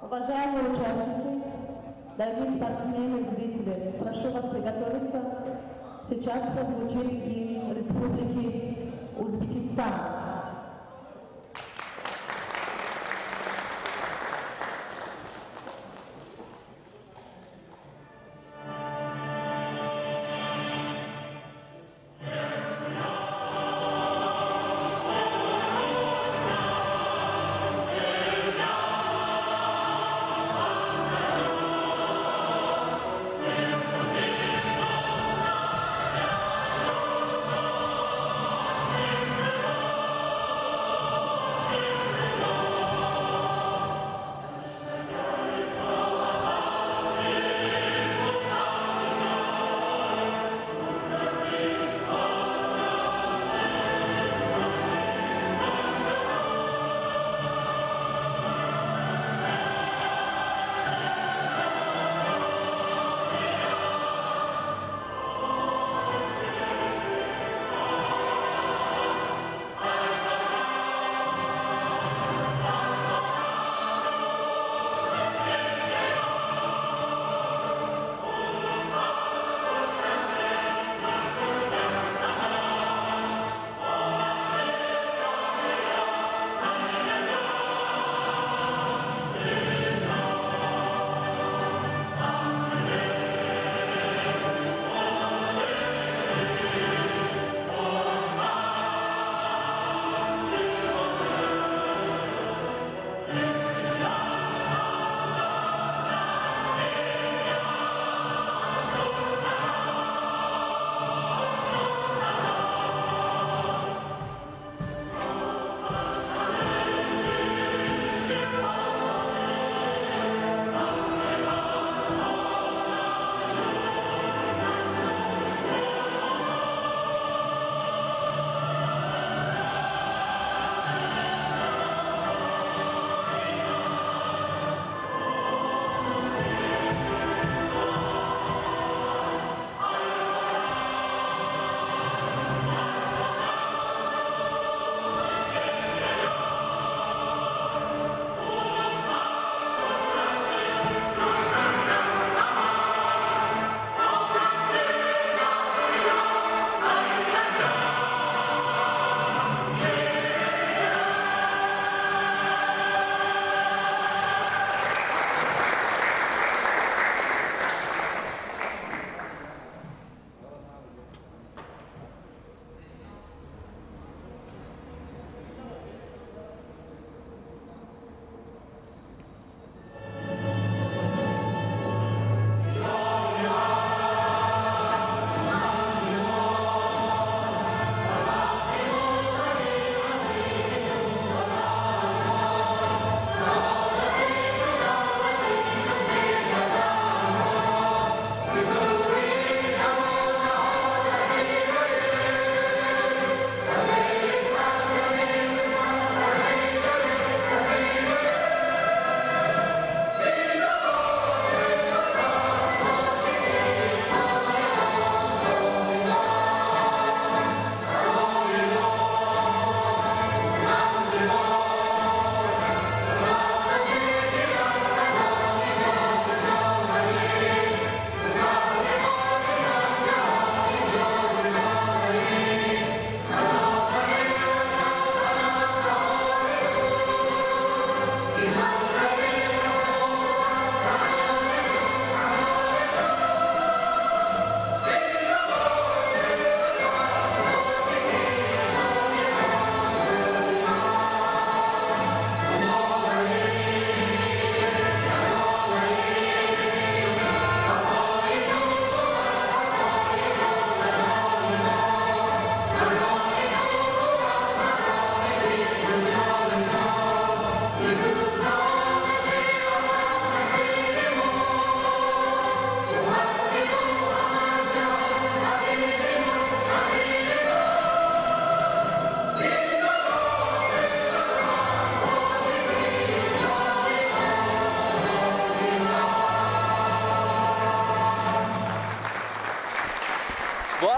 Уважаемые участники, дорогие спортсмены и зрители, прошу вас приготовиться. Сейчас прозвучит гимн Республики Узбекистан.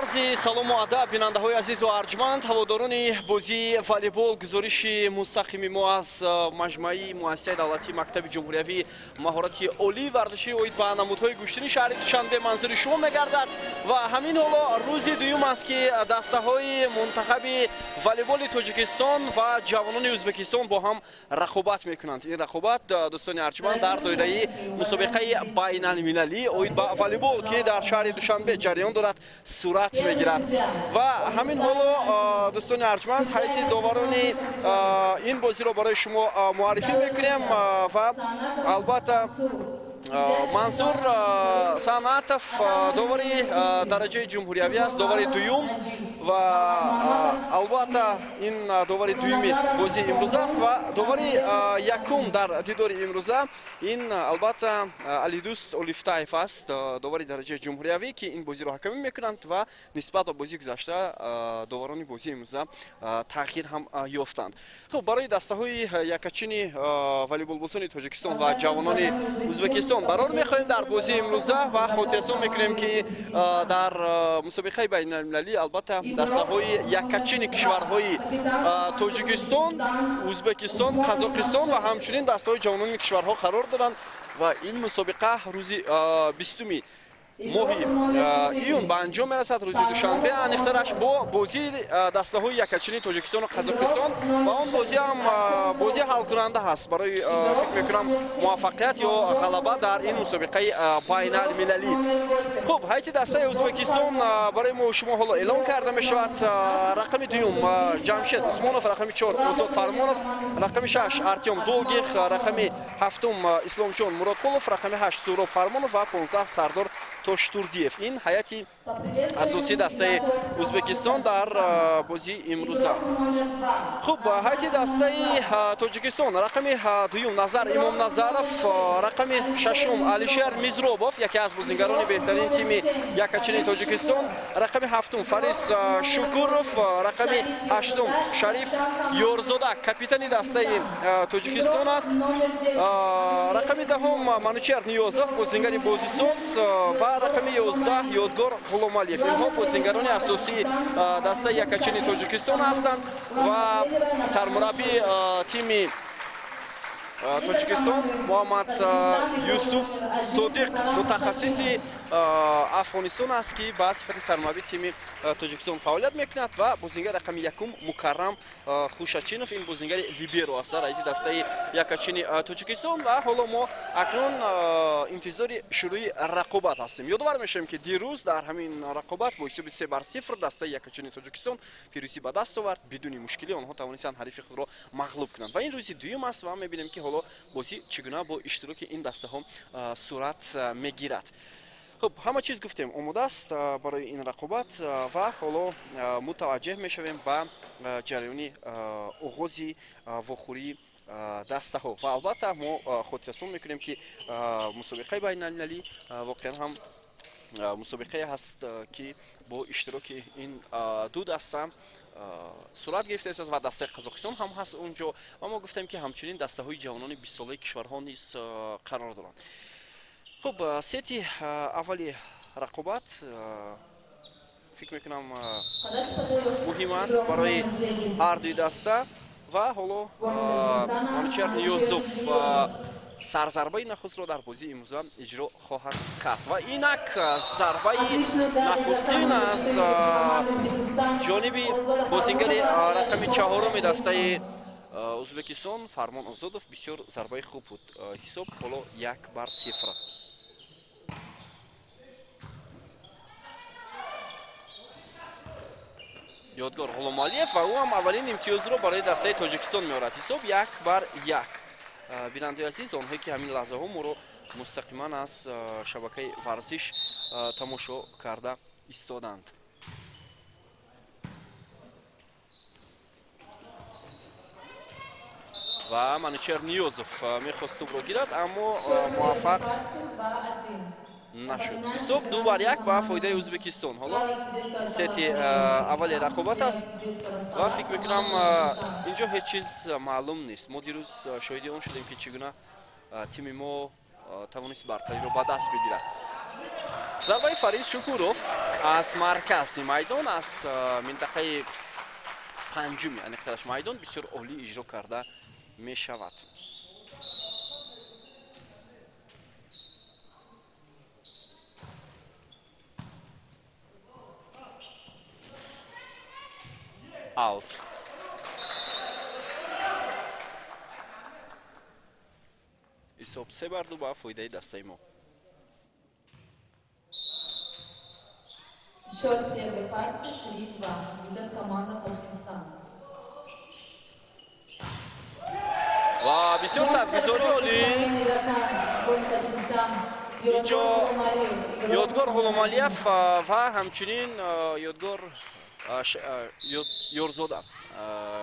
Арзи салому адаб бинандаҳои азизу арҷманд, ҳаводорони бозии волейбол, гузориши мустақими мо аз маҷмӯаи муассисаи давлатии мактаби ҷумҳуриявии маҳорати олии варзишӣ оид ба намудҳои гӯштини шаҳри Душанбе манзури шумо мегардад. Ва ҳамин ҳоло рӯзи дуюм аст, ки дастаҳои мунтахаби волейболи Тоҷикистон ва ҷавонони Ӯзбекистон бо ҳам рақобат мекунанд. Ин рақобат, дӯстони арҷманд, дар доираи мусобиқаи байналмилалӣ оид ба волейбол, ки дар шаҳри Душанбе ҷараён дорад, сурат мегирад. Ва ҳамин ҳоло, дӯстони арҷманд, ҳайати доварони ин бозиро барои шумо муаррифӣ мекунем ва албатта Мансур Санатов довари дараҷаи ҷумҳуриявӣ аст, довари дуюм, ва албатта ин довари дуюми бозии имрӯза аст. Ва довари якум дар дидори имрӯза ин албатта Алидӯст Олифтаев аст, довари дараҷаи ҷумҳуриявӣ, ки ин бозиро ҳакамӣ мекунанд ва нисбат ба бозии гузашта доварони бозии имрӯза тағйир ҳам ёфтанд. Хуб, барои дастаҳои якачини волейболбозони Тоҷикистон ва ҷавонони Ӯзбекистон барор мехоҳем дар бозии имрӯза ва хотиррасон мекунем, ки дар мусобиқаи байналмилалӣ албатта дастаҳои якачини кишварҳои Тоҷикистон, Ӯзбекистон, Қазоқистон ва ҳамчунин дастаҳои ҷавонони кишварҳо қарор доранд. Ва ин мусобиқа рӯзи 20-уми моҳи июн ба анҷом мерасад, рӯзи душанбе, аниқтараш бо бозии дастаҳои якачини Тоҷикистону Қазоқистон. Ва он бозӣ ҳам бозии ҳалкунанда ҳаст барои, фикр мекунам, муваффақият ё ғалаба дар ин мусобиқаи байналмилалӣ. Хуб, ҳайати дастаи Ӯзбекистон барои мо шумо ҳоло эълон карда мешавад. Рақами дуюм Ҷамшед Усмонов, рақами 4 Озод Фармонов, рақами 6 Артём Долгих, рақами 7 Исломҷон Муродқулов, рақами 8 Суроб Фармонов ва 15 Сардор Тоштурдиев. Ин ҳайати асосии дастаи Ӯзбекистон дар бозии имрӯза. Хуб, ҳайати дастаи Тоҷикистон: рақами дуюм Назар Имомназаров, рақами шашум Алишер Мизробов, яке аз бозингарони беҳтарини тими якачини Тоҷикистон, рақами ҳафтум Фарис Шукуров, рақами ҳаштум Шариф Ёрзода, капитани дастаи Тоҷикистон аст, рақами 10 Манучер Ниёзов, бозингари бозисоз, ва рақами 11 Ёдгор Ғуломалиев. Инҳо бозингарони асосии дастаи якачини Тоҷикистон ҳастанд. Ва сармураббии тими Тоҷикистон Муҳаммад Юсуф Содиқ, мутахассиси Афғонистон аст, ки ба сифати сармураббии тими Тоҷикистон фаъолият мекунад. Ва бозингар рақами якум Мукаррам Хушачинов, ин бозингари либеро аст дар ҳайати дастаи якачини Тоҷикистон. Ва ҳоло мо акнун интизори шурӯи рақобат ҳастем. Ёдовар мешавем, ки дирӯз дар ҳамин рақобат бо ҳисоби 3-0 дастаи якачини Тоҷикистон пирӯзӣ ба даст овард. Бидуни мушкилӣ онҳо тавонистанд ҳарифи худро мағлуб кунанд. Ва ин рӯзи дуюм аст ва мебинем, ки ҳоло бозӣ чӣ гуна бо иштироки ин дастаҳо сурат мегирад. Хуб, ҳама чиз гуфтем омода аст барои ин рақобат ва ҳоло мутаваҷҷеҳ мешавем ба ҷараёни оғози вохӯрии дастаҳо. Ва албатта мо хотиррасон мекунем, ки мусобиқаи байналмилалӣ воқеан ҳам мусобиқае ҳаст, ки бо иштироки ин ду даста сурат гирифта аст ва дастаи Қазоқистон ҳам ҳаст унҷо. Ва мо гуфтем, ки ҳамчунин дастаҳои ҷавонони 20-солаи кишварҳо низ қарор доранд. Хуб, сети аввали рақобат, фикр мекунам, муҳим аст барои ҳар дуи даста. Ва ҳоло Манучер Ниёзов сарзарбаи нахустро дар бозии имрӯза иҷро хоҳад кард. Ва инак зарбаи нахустин аз ҷониби бозингари рақами 4-уми дастаи Ӯзбекистон Фармон Озодов. Бисёр зарбаи хуб буд. Ҳисоб ҳоло 1-0. Ёдгор Ғуломалиев, ва ӯ ҳам аввалин имтиёзро барои дастаи Тоҷикистон меорад. Ҳисоб 1-1. Бинандаи азиз, онҳое ки ҳамин лаҳзаҳо моро мустақиман аз шабакаи варзиш тамошо карда истоданд. Ва Манучер Ниёзов мехост тӯбро гирад, аммо муваффақ нашуд. Ҳисоб 2-1 ба фоидаи Ӯзбекистон. Ҳоло сети аввали рақобат аст ва фикр мекунам, инҷо ҳеҷ чиз маълум нест. Мо дирӯз шоҳиди он шудем, ки чӣ гуна тими мо тавонист бартариро ба даст бигирад. Зарбаи Фарид Шукуров. Аз маркази майдон, аз минтақаи панҷуми аниқтараш майдон бисёр олӣ иҷро карда мешавад. Аут. Ҳисоб 3-2 ба фоидаи дастаи мо. Счет первой партии 3-2. Ведет команда Таджикистан. Ва бисёр садгузорӣ олӣ. Инҷо Ёдгор Ғуломалиев ва ҳамчунин Ёдгор Ёрзода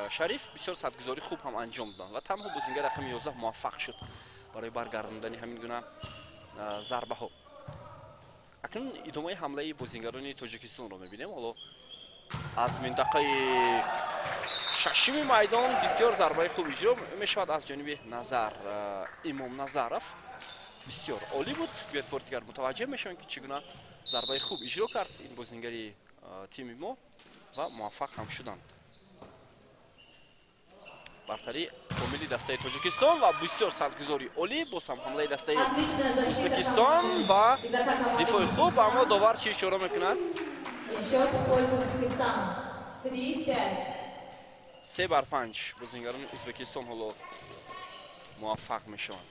Шариф бисёр садгузорӣ хуб ҳам анҷом доданд ва танҳо бозингар рақами 11 муваффақ шуд барои баргардондани ҳамин гуна зарбаҳо. Акнун идомаи ҳамлаи бозингарони Тоҷикистонро мебинем. Ҳоло аз минтақаи шашуми майдон бисёр зарбаи хуб иҷро мешавад аз ҷониби Назар Имом Назаров. Бисёр олӣ буд. Биёед бори дигар мутаваҷҷеҳ мешавем, ки чӣ гуна зарбаи хуб иҷро кард ин бозингари тими мо ва муваффақ ҳам шуданд. Бартарӣ комили дастаи Тоҷикистон ва бисёр садгузори олӣ, боз ҳам ҳамлаи дастаи Ӯзбекистон ва дифои хуб, аммо довар чӣ ишора мекунад? 3-5 бозингарони Ӯзбекистон ҳоло муваффақ мешаванд.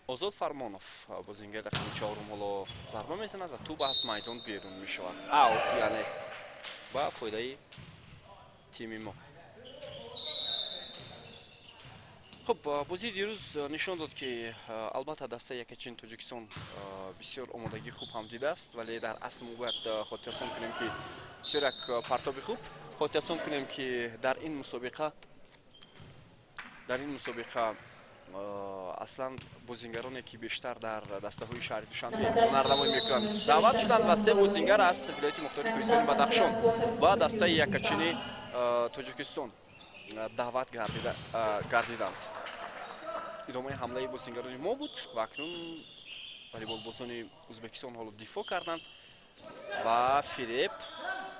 Озод Фармонов бозингари рақами 4 ҳоло зарба мезанад ва тӯб аз майдон берун мешавад. Аут, яъне ба фоидаи тими мо. Хуб, бозии дирӯз нишон дод, ки албатта дастаи якачин Тоҷикистон бисёр омодагии хуб ҳам дидааст, вале дар асл мо бояд хотиррасон кунем, ки бисёр як партоби хуб, хотиррасон кунем, ки дар ин мусобиқа аслан бозингароне, ки бештар дар дастаҳои шаҳри Душанбе ҳунарнамоӣ мекунанд, даъват шуданд ва 3 бозингар аз вилояти мухтори Кӯҳистони Бадахшон ба дастаи якачини Тоҷикистон даъват гардиданд. Идомаи ҳамлаи бозингарони мо буд ва акнун волейболбозони Ӯзбекистон ҳоло дифоъ карданд ва фиреб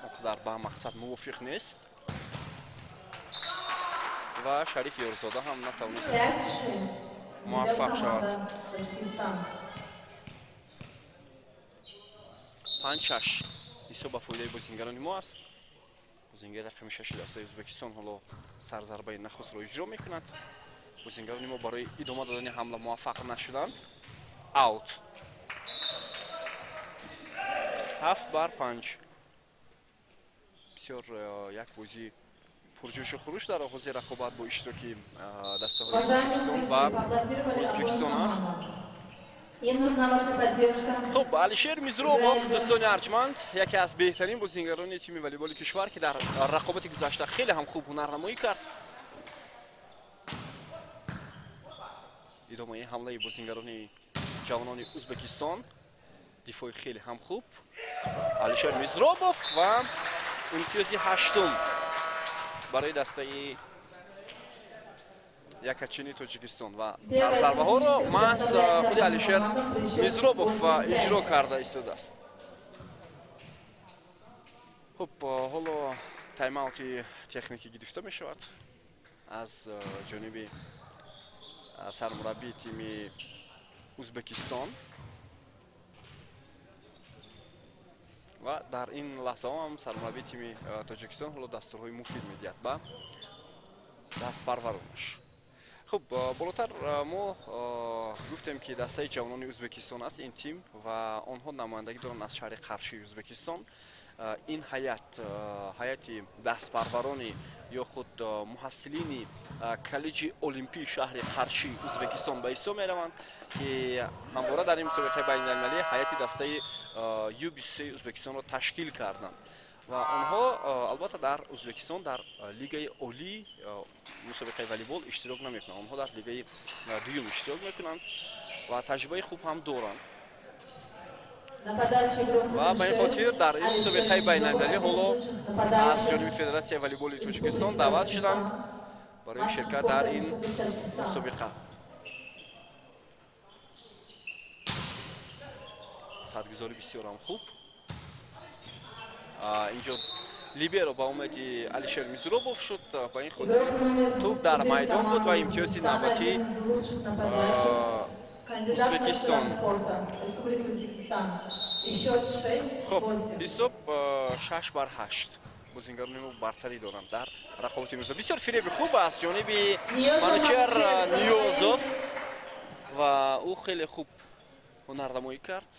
он қадар ба мақсад мувофиқ нест ва Шариф Ёрзода ҳам натавонист муваффақ шавад. 5-6 ҳисоб ба фоидаи бозингарони мо аст. Бозингари рақами 6 дастаи Ӯзбекистон ҳоло сарзарбаи нахустро иҷро мекунад. Бозингарони мо барои идома додани ҳамла муваффақ нашуданд. Аут. 7-5. Бисёр як бозии пурҷӯшу хуруш дар оғози рақобат бо иштироки дастаҳои Тоҷикистон ва Ӯзбекистон аст. Хуб, Алишер Мизробов, дӯстони арҷманд, яке аз беҳтарин бозингарони тими волейболи кишвар, ки дар рақобати гузашта хеле ҳам хуб ҳунарнамоӣ кард. Идомаи ҳамлаи бозингарони ҷавонони Ӯзбекистон, дифои хеле ҳам хуб. Алишер Мизробов ва имтиёзи 8 барои дастаи якачини Тоҷикистон ва сарзарбаҳоро маҳз худи Алишер Мизробов иҷро карда истодааст. Хуб, ҳоло тайм-аути техникӣ гирифта мешавад аз ҷониби сармураббии тими Ӯзбекистон ва дар ин лаҳзаҳо ҳам сармураббии тими Тоҷикистон ҳоло дастурҳои муфид медиҳад ба дастпарваронаш. Хуб, болотар мо гуфтем, ки дастаи ҷавонони Ӯзбекистон аст ин тим ва онҳо намояндагӣ доранд аз шаҳри Қаршии Ӯзбекистон. Ин ҳайат ҳайати дастпарварони ё худ муҳассилини коллеҷи олимпии шаҳри Қаршии Ӯзбекистон ба ҳисоб мераванд, ки ҳамвора дар ин мусобиқаи байналмилалӣ ҳайати дастаи Ю-23 Ӯзбекистонро ташкил карданд ва онҳо албатта дар Ӯзбекистон дар лигаи олӣ мусобиқаи волейбол иштирок намекунанд. Онҳо дар лигаи дуюм иштирок мекунанд ва таҷрибаи хуб ҳам доранд. Ва ба ин хотир дар ин мусобиқаи байналмилалӣ ҳоло аз ҷониби Федератсияи волейболи Тоҷикистон даъват шуданд барои ширкат дар ин мусобиқа. Садгузорӣ бисёр ҳам хуб. Инҷо либеро ба умеди Алишер Мизробов шуд, ба ин хотир тӯб дар майдон буд ва имтиёзи навбатӣ Узбекистон. Хуб, ҳисоб 6-8. Бозингарони мо бартарӣ доранд дар рақобати имрӯза. Бисёр фиреби хуб аз ҷониби Манучер Ниёзов ва ӯ хеле хуб ҳунарнамоӣ кард.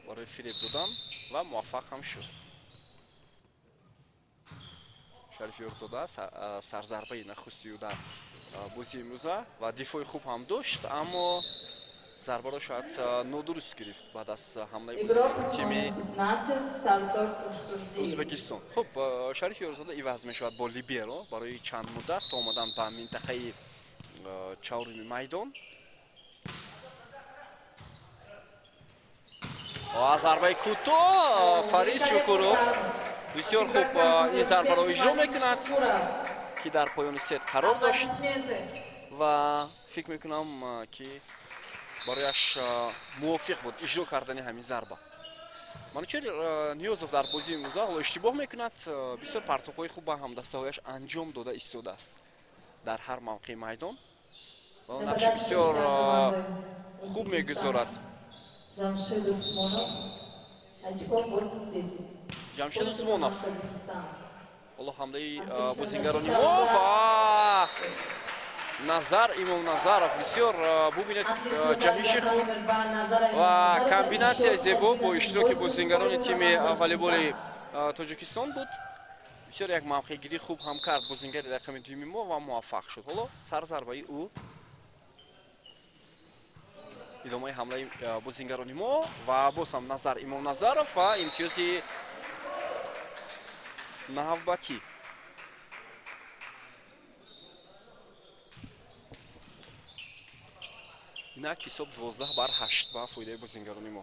Барои фиреб додан ва муваффақ ҳам шуд. Шариф Ёрзода сарзарбаи нахусти ӯ дар бозии имрӯза ва дифои хуб ҳам дошт, аммо зарбаро шояд нодуруст гирифт баъд аз ҳамлаи тими Узбекистон. Хуб, Шариф Ёрзода иваз мешавад бо либеро барои чанд муддат то омадан ба минтақаи чаҳоруми майдон. Ва зарбаи кӯтоҳ Фарид Шукуров бисёр хуб ин зарбаро иҷро мекунад, ки дар поёни сет қарор дошт ва фикр мекунам, ки барояш мувофиқ буд иҷро кардани ҳамин зарба. Манучер Ниёзов дар бозии имрӯза ҳоло иштибоҳ мекунад, бисёр партовҳои хуб ба ҳамдастаҳояш анҷом дода истодааст дар ҳар мавқеи майдон ва нақши бисёр хуб мегузорад. Ҷамшед Усмонов, очко 8-10. Ҷамшед Усмонов. Ҳоло ҳамлаи бозингарони мо ва Назар Имомназаров бисёр бубинед ҷаҳиши хуб ва комбинатсияи зебо бо иштироки бозингарони тими волейболи Тоҷикистон буд. Бисёр як мавқеъгирии хуб ҳам кард бозингари рақами дуюми мо ва муваффақ шуд. Ҳоло сарзарбаи ӯ идомаи ҳамлаи бозингарони мо ва боз ҳам Назар Имомназаров ва имтиёзи навбатӣ. Инак ҳисоб 12-8 ба фоидаи бозингарони мо.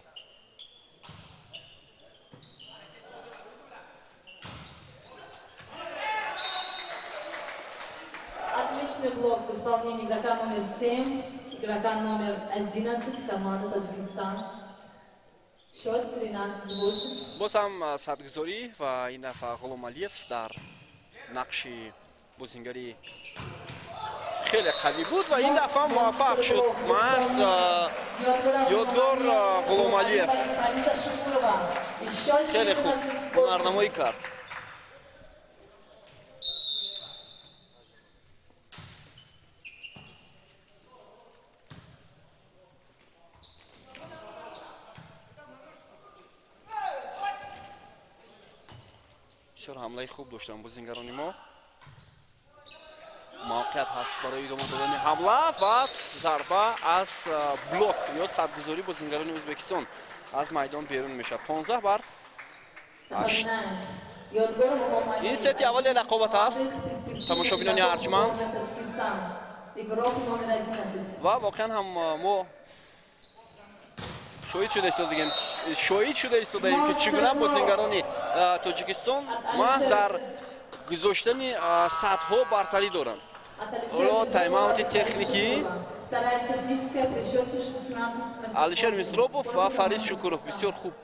Отличный блок в исполнении игрока номер 7, игрока номер 11 команды Таджикистан. Счет 13-8. Боз ҳам садгузорӣ ва ин дафъа Ғуломалиев дар нақши бозингари хеле қавӣ буд ва ин дафъа муваффақ шуд маҳз Ёдгор Ғуломалиев. Хеле хуб ҳунарнамоӣ кард. Бисёр ҳамлаи хуб доштанд бозингарони мо. Мавқеият ҳаст барои идома додани ҳамла ва зарба аз блок ё садгузорӣ бозингарони Ӯзбекистон аз майдон берун мешавад. 15-8. Ин сети аввали рақобат аст, тамошобинони арҷманд, ва воқеан ҳам мо шоҳид шуда истодаем, ки чӣ гуна бозингарони Тоҷикистон маҳз дар гузоштани садҳо бартарӣ доранд. Ҳоло тайм-аути техникӣ Алишер Мизробов ва Фарид Шукуров бисёр хуб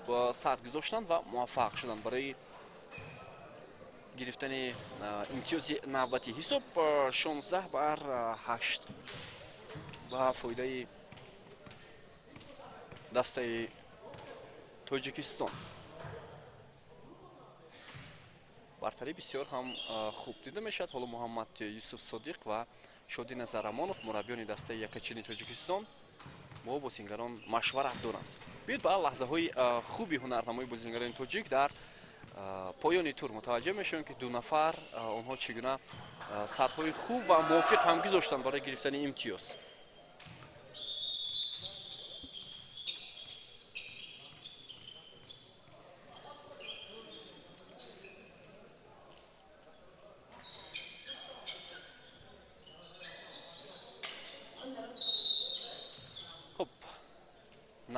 сад гузоштанд ва муваффақ шуданд барои гирифтани имтиёзи навбатӣ. Ҳисоб 16-8 ба фоидаи дастаи Тоҷикистон. Бартарӣ бисёр ҳам хуб дида мешавад. Ҳоло Муҳаммад Юсуф Содиқ ва Шоди Назарамонов, мураббиёни дастаи якачини Тоҷикистон, бо бозингарон машварат доранд. Биёед ба лаҳзаҳои хуби ҳунарнамои бозингарони тоҷик дар поёни тур мутаваҷҷеҳ мешавем, ки ду нафар онҳо чӣ гуна сатҳҳои хуб ва мувофиқ ҳам гузоштанд барои гирифтани имтиёз.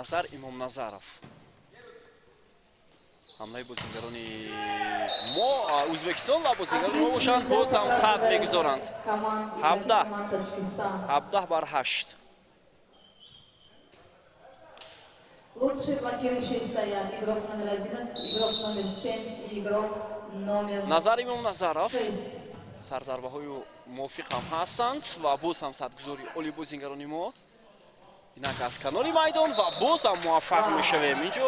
Назар Имомназаров. Ҳамлаи бозингарони мо Ӯзбекистон ва бозингарони мо бошанд, боз ҳам сад мегузоранд. 17-8. Лучшие блокирующие стоят игрок номер 11, игрок номер 7 и игрок номер Назар Имомназаров 6. Сарзарбаҳои мувофиқ ҳам ҳастанд ва боз ҳам садгузори оли бозингарони мо. Инак аз канори майдон ва боз ҳам муваффақ мешавем. Инҷо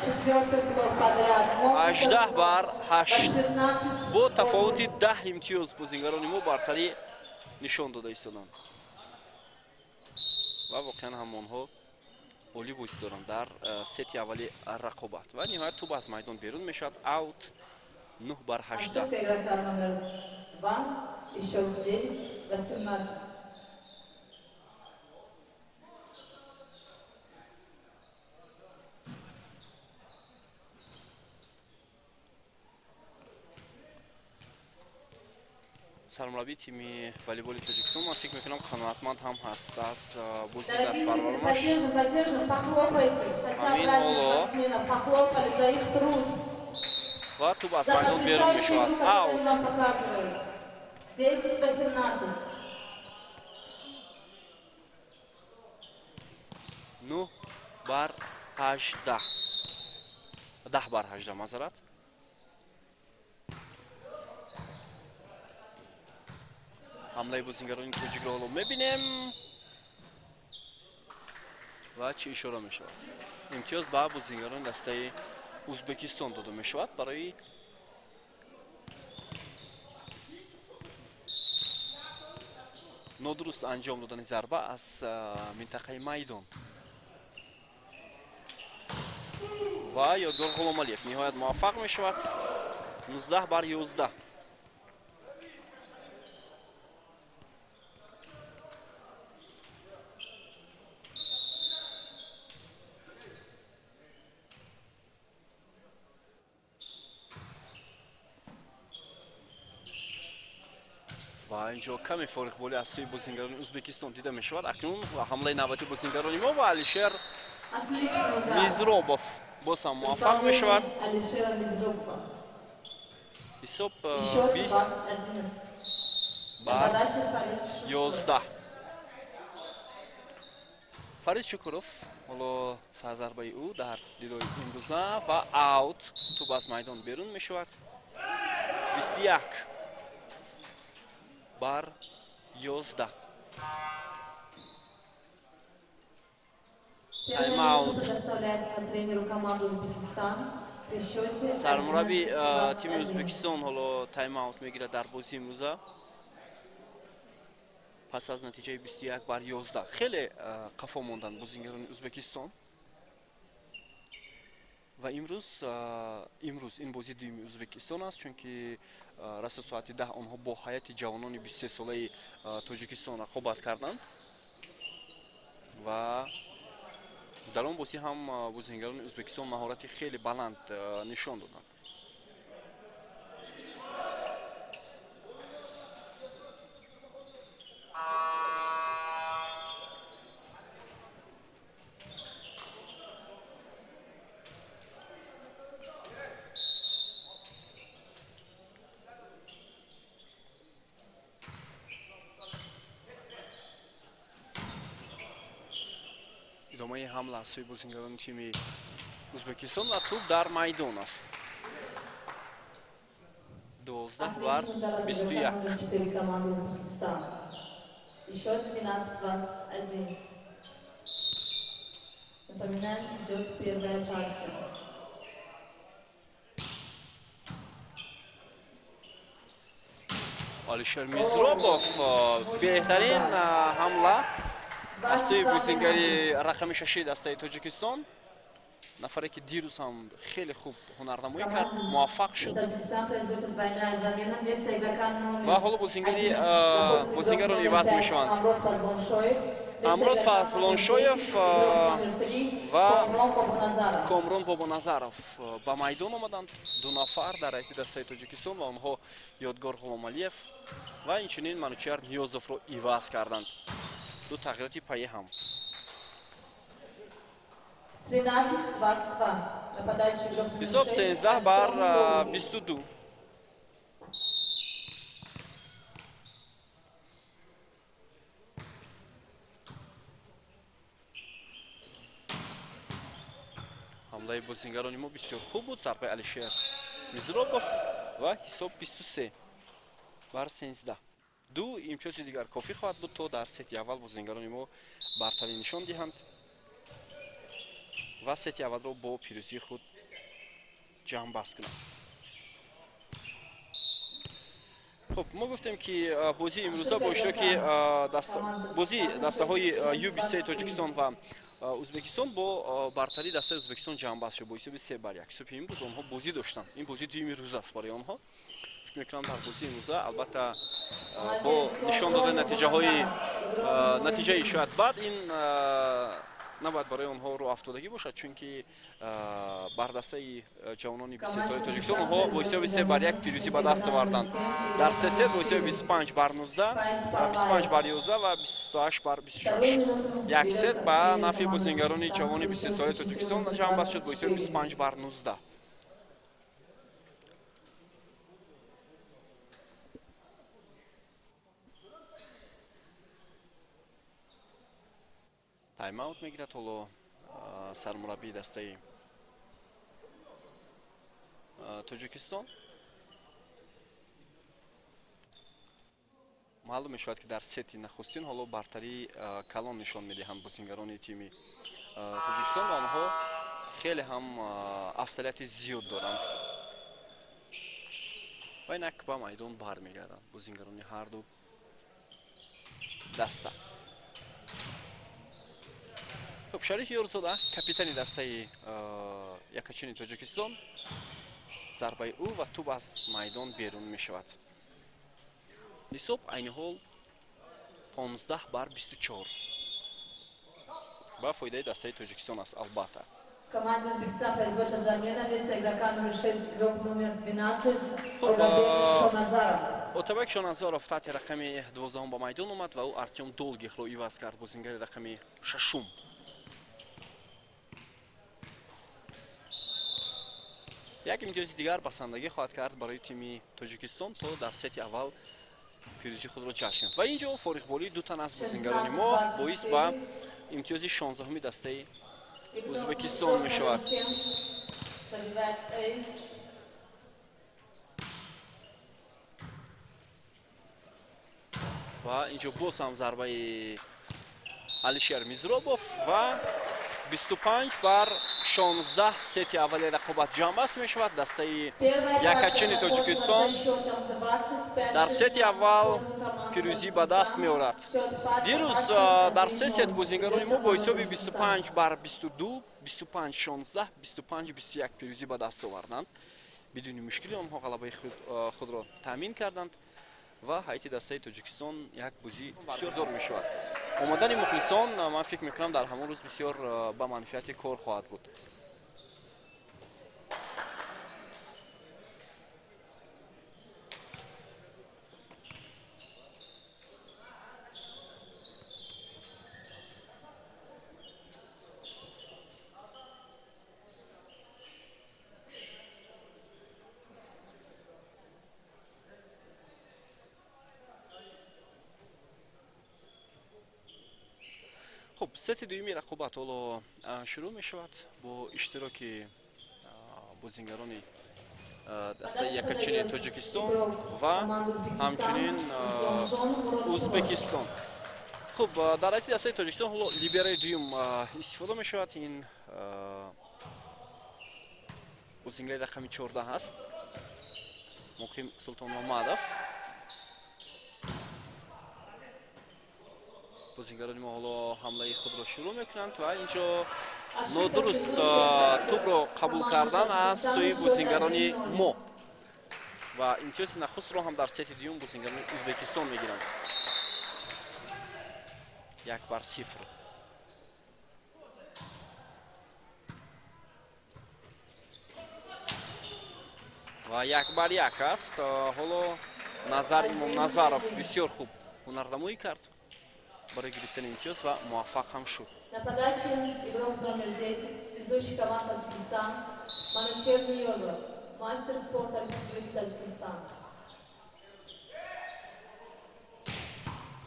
Четвертый блок подряд. 18 бар 8 18. бо тафовути 10 имтиёз бозингарони мо бартарӣ нишон дода истоданд ва воқеан ҳам онҳо олӣ бозӣ доранд дар сети аввали рақобат ва ниҳоят тӯб аз майдон берун мешавад, аут, 9 бар 18. Ошибка игрока номер 2. И счет 9-18. Сармураббии тими волейболи Тоҷикистон, ман фикр мекунам, қаноатманд ҳам ҳаст аз бозии Дорогие зрители, дастпарваронаш. поддержим, поддержим, похлопайте. Хотя Амин, брали Оло. спортсменов, похлопали за их труд. Ва тӯб аз За майдон берун потрясающую мешавад, игру, которую аут. они нам показывают. 10-18. 9 бар 18, 10 бар 18, маъзарат. Ҳамлаи бозингарони тоҷикро ҳоло мебинем ва чӣ ишора мешавад? Имтиёз ба бозингарони дастаи Ӯзбекистон дода мешавад барои нодуруст анҷом додани зарба аз минтақаи майдон. Ва Ёдгор Ғуломалиев ниҳоят муваффақ мешавад, 19 бар 11. Ва инҷо каме фориғболӣ аз сӯи бозингарони Ӯзбекистон дида мешавад. Акнун ҳамлаи навбатии бозингарони мо ва Алишер Отличный удар. Мизробов боз ҳам муваффақ мешавад. Исполнение Алишера Мизробова. Ҳисоб И счет 20 20-11. бар Подача Фарид Шукуров. 11. Фарид Шукуров, ҳоло сарзарбаи ӯ дар дидори имрӯза ва аут, тӯб аз майдон берун мешавад, 21 бар 11. Первая Тайм-аут. минута предоставляется тренеру команды Узбекистан при счете Сармурабби тими 11-21. Ӯзбекистон ҳоло тайм-аут мегирад дар бозии имрӯза пас аз натиҷаи 21 бар 11. Хеле қафо монданд бозингарони Ӯзбекистон ва имрӯз ин бозии дуюми Ӯзбекистон аст, чунки расо соати 10 онҳо бо ҳайати ҷавонони 23-солаи Тоҷикистон рақобат карданд ва дар он бозӣ ҳам бозингарони Ӯзбекистон маҳорати хеле баланд нишон доданд. Идомаи ҳамла аз сӯи бозингарони тими Ӯзбекистон ва тӯб дар майдон аст, 12 бар Отличный удар от бисту игрока як. номер 4 команды Узбекистан. И счет 12-21. Напоминаем, идет первая партия. Алишер Мизробов, беҳтарин ҳамла аз сӯи бозингари рақами шаши дастаи Тоҷикистон, нафаре ки дирӯз ҳам хеле хуб ҳунарнамоӣ кард, муваффақ шуд. Таджикистан производит двойная замена. Вместо игрока номер Ва ҳоло бозингари 11 заходит игрок бозингарон номер иваз 5 мешаванд. Амрос Фазлоншоев. Вместо Амрос игрока номер Фазлоншоев, 10, игрок номер 3 ва Комрон Бобоназаров. Комрон Бобоназаров ба майдон омаданд, ду нафар дар ҳайати дастаи Тоҷикистон, ва онҳо Ёдгор Ғуломалиев ва инчунин Манучиар Ниёзовро иваз карданд. Ду тағйироти пайи ҳам. 13-22. Нападающий игрок номер Ҳисоб 6 13 бар Артем Долгий. 22. Ҳамлаи бозингарони мо бисёр хуб буд. Зарбаи Алишер Мизробов ва ҳисоб 23 бар 13. Ду имтиёзи дигар кофӣ хоҳад буд, то дар сети аввал бозингарони мо бартарӣ нишон диҳанд ва сети аввалро бо пирӯзии худ ҷамъбаст кунанд. Хуб, мо гуфтем, ки бозии имрӯза бо иштироки бозии дастаҳои Ю-23 Тоҷикистон ва Ӯзбекистон бо бартарии дастаи Ӯзбекистон ҷамъбаст шуд бо ҳисоби 3-1. Субҳи имрӯз онҳо бозӣ доштанд. Ин бозии дуюми рӯз аст барои онҳо. Фикр мекунам, дар бозии имрӯза, албатта, бо нишон додани натиҷаҳои натиҷаи шояд бад, ин набояд барои онҳо рӯҳафтодагӣ бошад, чунки бар дастаи ҷавонони 23-солаи Тоҷикистон онҳо бо ҳисоби 3-1 пирӯзӣ ба даст оварданд. Дар се сет бо ҳисоби 25 бар 19, 25 бар 11 ва 28 бар 26. Як сет ба нафъи бозингарони ҷавони 23-солаи Тоҷикистон ҷамъбаст шуд бо ҳисоби 25 бар 19. Тайм-аут мегирад ҳоло сармураббии дастаи Тоҷикистон. Маълум мешавад, ки дар сети нахустин ҳоло бартарии калон нишон медиҳанд бозингарони тими Тоҷикистон ва онҳо хеле ҳам афзалияти зиёд доранд. Ва инак ба майдон бармегарданд бозингарони ҳарду даста. Хуб, Шариф Ёрзода, капитани дастаи якачини Тоҷикистон, зарбаи ӯ ва тӯб аз майдон берун мешавад. Ҳисоб айни ҳол 15 бар 24 ба фоидаи дастаи Тоҷикистон аст, албатта. Команда Узбекистан производит замена вместо игрока номер 6, игрок номер 12, Отабек Шоназаров. Отабек Шоназаров таҳти рақами 12 ба майдон омад ва ӯ Артём Долгихро иваз кард, бозингари рақами шашум. Як имтиёзи дигар басандагӣ хоҳад кард барои тими Тоҷикистон, то дар сети аввал пирӯзии худро ҷашн гирад. Ва ин ҷо фориғболии ду тан аз бозингарони мо боис ба имтиёзи 16-уми дастаи Ӯзбекистон мешавад. Ва ин ҷо боз ҳам зарбаи Алишер Мизробов ва 25 бар 16 сети аввали рақобат ҷамъбаст мешавад. Дастаи якачини Тоҷикистон дар сети аввал пирӯзӣ ба даст меорад. Дирӯз дар се сет бозингарони мо бо ҳисоби 25 бар 22, 25 16, 25 21 пирӯзӣ ба даст оварданд. Бидуни мушкили онҳо ғалабаи худро таъмин карданд ва ҳайати дастаи Тоҷикистон як бозӣ бисёр зор мешавад. Омадани мухлисон, ман фикр мекунам, дар ҳамон рӯз бисёр ба манфиати кор хоҳад буд. Хуб, сети дуюми рақобат ҳоло шурӯъ мешавад бо иштироки бозингарони дастаи якачини Тоҷикистон ва ҳамчунин Ӯзбекистон. Хуб, дар ҳайати дастаи Тоҷикистон ҳоло либераи дуюм истифода мешавад. Ин бозингари рақами 14 аст, Муқим Султонмамадов. Бозингарони мо ҳоло ҳамлаи худро шурӯъ мекунанд ва инҷо нодуруст тӯбро қабул кардан аз сӯи бозингарони мо ва имтиёзи нахустро ҳам дар сети дуюм бозингарони Ӯзбекистон мегиранд. 1-0. Ва 1-1 аст. Ҳоло Назар Имомназаров бисёр хуб ҳунарнамоӣ кард барои гирифтани имтиёз ва муваффақ ҳам шуд. На подаче игрок номер 10, связующий команда Таджикистан, Манучер Ниёзов, мастер спорта Республики Таджикистан.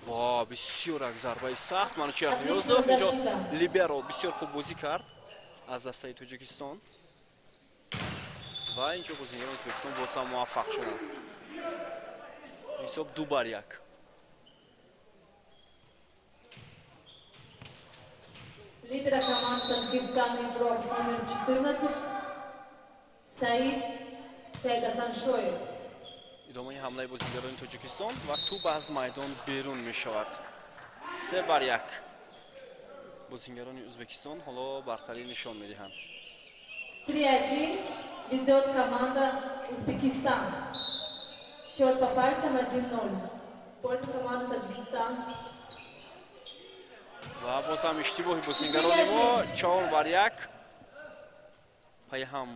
Ва бисёр як зарбаи сахт Манучер Ниёзов. Инҷо либеро бисёр хуб бозӣ кард. Аз дастаи Тоҷикистон ва инҷо бозингарони Ӯзбекистон боз ҳам муваффақ шуданд. Ҳисоб 2-1. Либеро команды Таджикистана игрок номер 14 Саид Сайдасаншоев. Идомаи ҳамлаи бозингарони Тоҷикистон ва тӯб аз майдон берун мешавад. 3-1. Бозингарони Ӯзбекистон ҳоло бартарӣ нишон медиҳанд. 3-1 ведет команда Узбекистан. Счет по партиям 1-0. В пользу команды Таджикистан. Ва боз ҳам иштибоҳи бозингарони мо 4-1. Пайҳам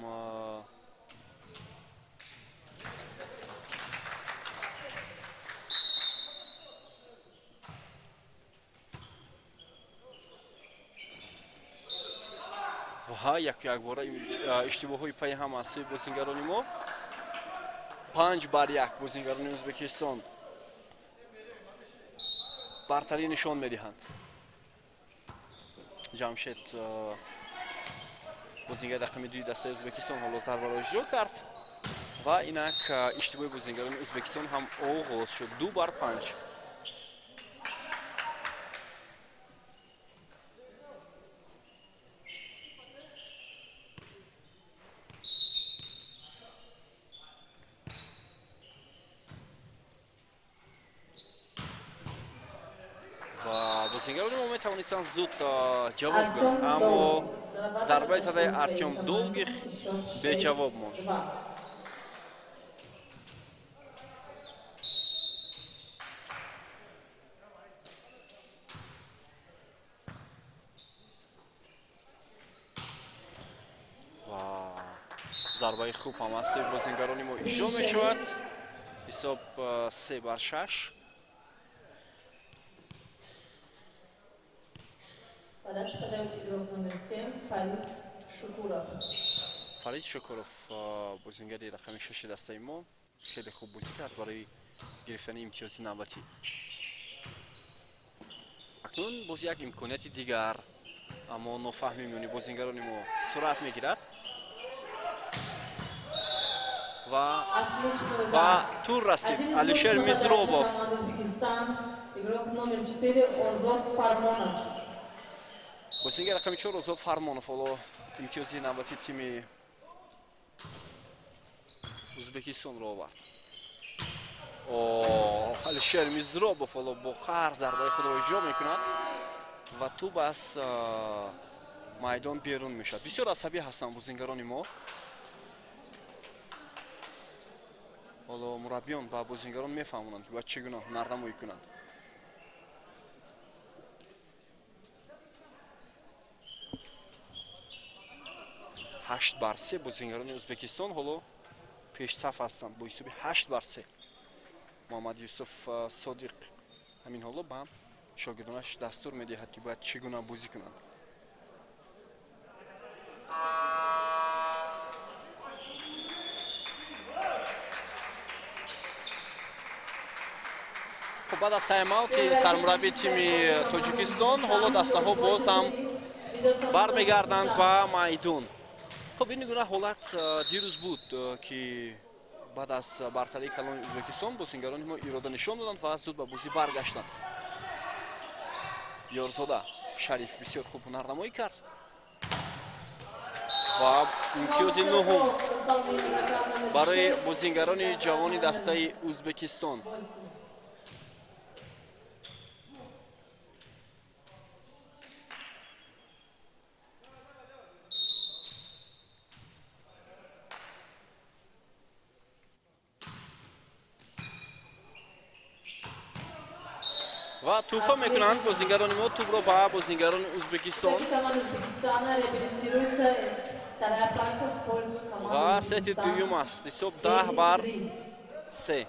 ва яку якбора иштибоҳҳои пайҳам аз сӯи бозингарони мо. 5-1 бозингарони Ӯзбекистон бартарӣ нишон медиҳанд. Ҷамшед бозингари рақами 2 дастаи Ӯзбекистон ҳоло зарбаро иҷро кард ва инак иштибоҳи бозингарони Ӯзбекистон ҳам оғоз шуд. 2-5. Бозингарони мо метавонистанд зуд ҷавоб гӯянд, аммо зарбаи задаи Артём Долгих беҷавоб монд. Ва зарбаи хуб ҳам аз сӯи бозингарони мо иҷро мешавад. Ҳисоб 3-6. Подачу подает игрок номер 7 Фарид Шукуров. Фарид Шукуров бозингари рақами 6 дастаи мо хеле хуб бозӣ кард барои гирифтани имтиёзи навбатӣ. Акнун боз як имконияти дигар, аммо нофаҳмӣ миёни бозингарони мо сурат мегирад ва ба тур расид Алишер Мизробов. Игрок номер 4 Озод Фармонов. Бозингари рақами 4 Озод Фармонов ҳоло имтиёзи навбати тими Ӯзбекистонро овард. Алишер Мизробов ҳоло бо қаҳр зарбаи худро иҷро мекунад ва тӯб аз майдон берун мешавад. Бисёр асабӣ ҳастанд бозингарони мо. Ҳоло мураббиён ба бозингарон мефаҳмонанд, ки бояд чӣ гуна ҳунарнамоӣ кунанд. 8-3 бозингарони Ӯзбекистон ҳоло пешсаф ҳастанд бо ҳисоби 8-3. Муҳаммад Юсуф Содиқ ҳамин ҳоло ба шогирдонаш дастур медиҳад, ки бояд чӣ гуна бозӣ кунанд. Хуб, баъд аз тайм-аути сармураббии тими Тоҷикистон ҳоло дастаҳо боз ҳам бармегарданд ба майдон. Хуб, ин гуна ҳолат дирӯз буд, ки баъд аз бартарии калони Ӯзбекистон бозингарони мо ирода нишон доданд ва зуд ба бозӣ баргаштанд. Ёрзода Шариф бисёр хуб ҳунарнамоӣ кард ва имтиёзи нуҳум барои бозингарони ҷавони дастаи Ӯзбекистон. Ва тӯҳфа мекунанд бозингарони мо тӯбро ба бозингарони Ӯзбекистон. Ва сети дуюм аст. Ҳисоб 10-3.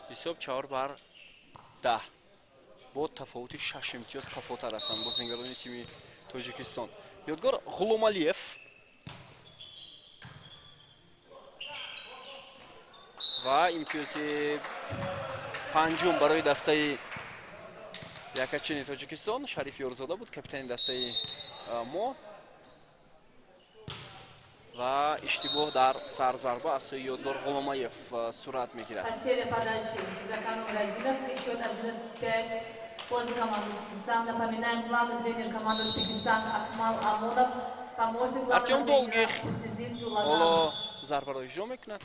Ҳисоб 4-10. Бо тафовути 6 имтиёз қафотар ҳастанд бозингарони тими Тоҷикистон. Ёдгор Ғуломалиев Ва имтиёзи панҷум барои дастаи якачини Тоҷикистон. Шариф Ёрзода буд капитани дастаи мо. Ва иштибоҳ дар сарзарба аз сӯи Ёдгор Ғуломаев сурат мегирад. Потеря подачи игрока номер 11, счет 11-5 в пользу команды Узбекистан. Напоминаем, главный тренер команды Узбекистан Акмал Амонов, помощник главного Артем Долгих ҳоло зарбаро иҷро мекунад.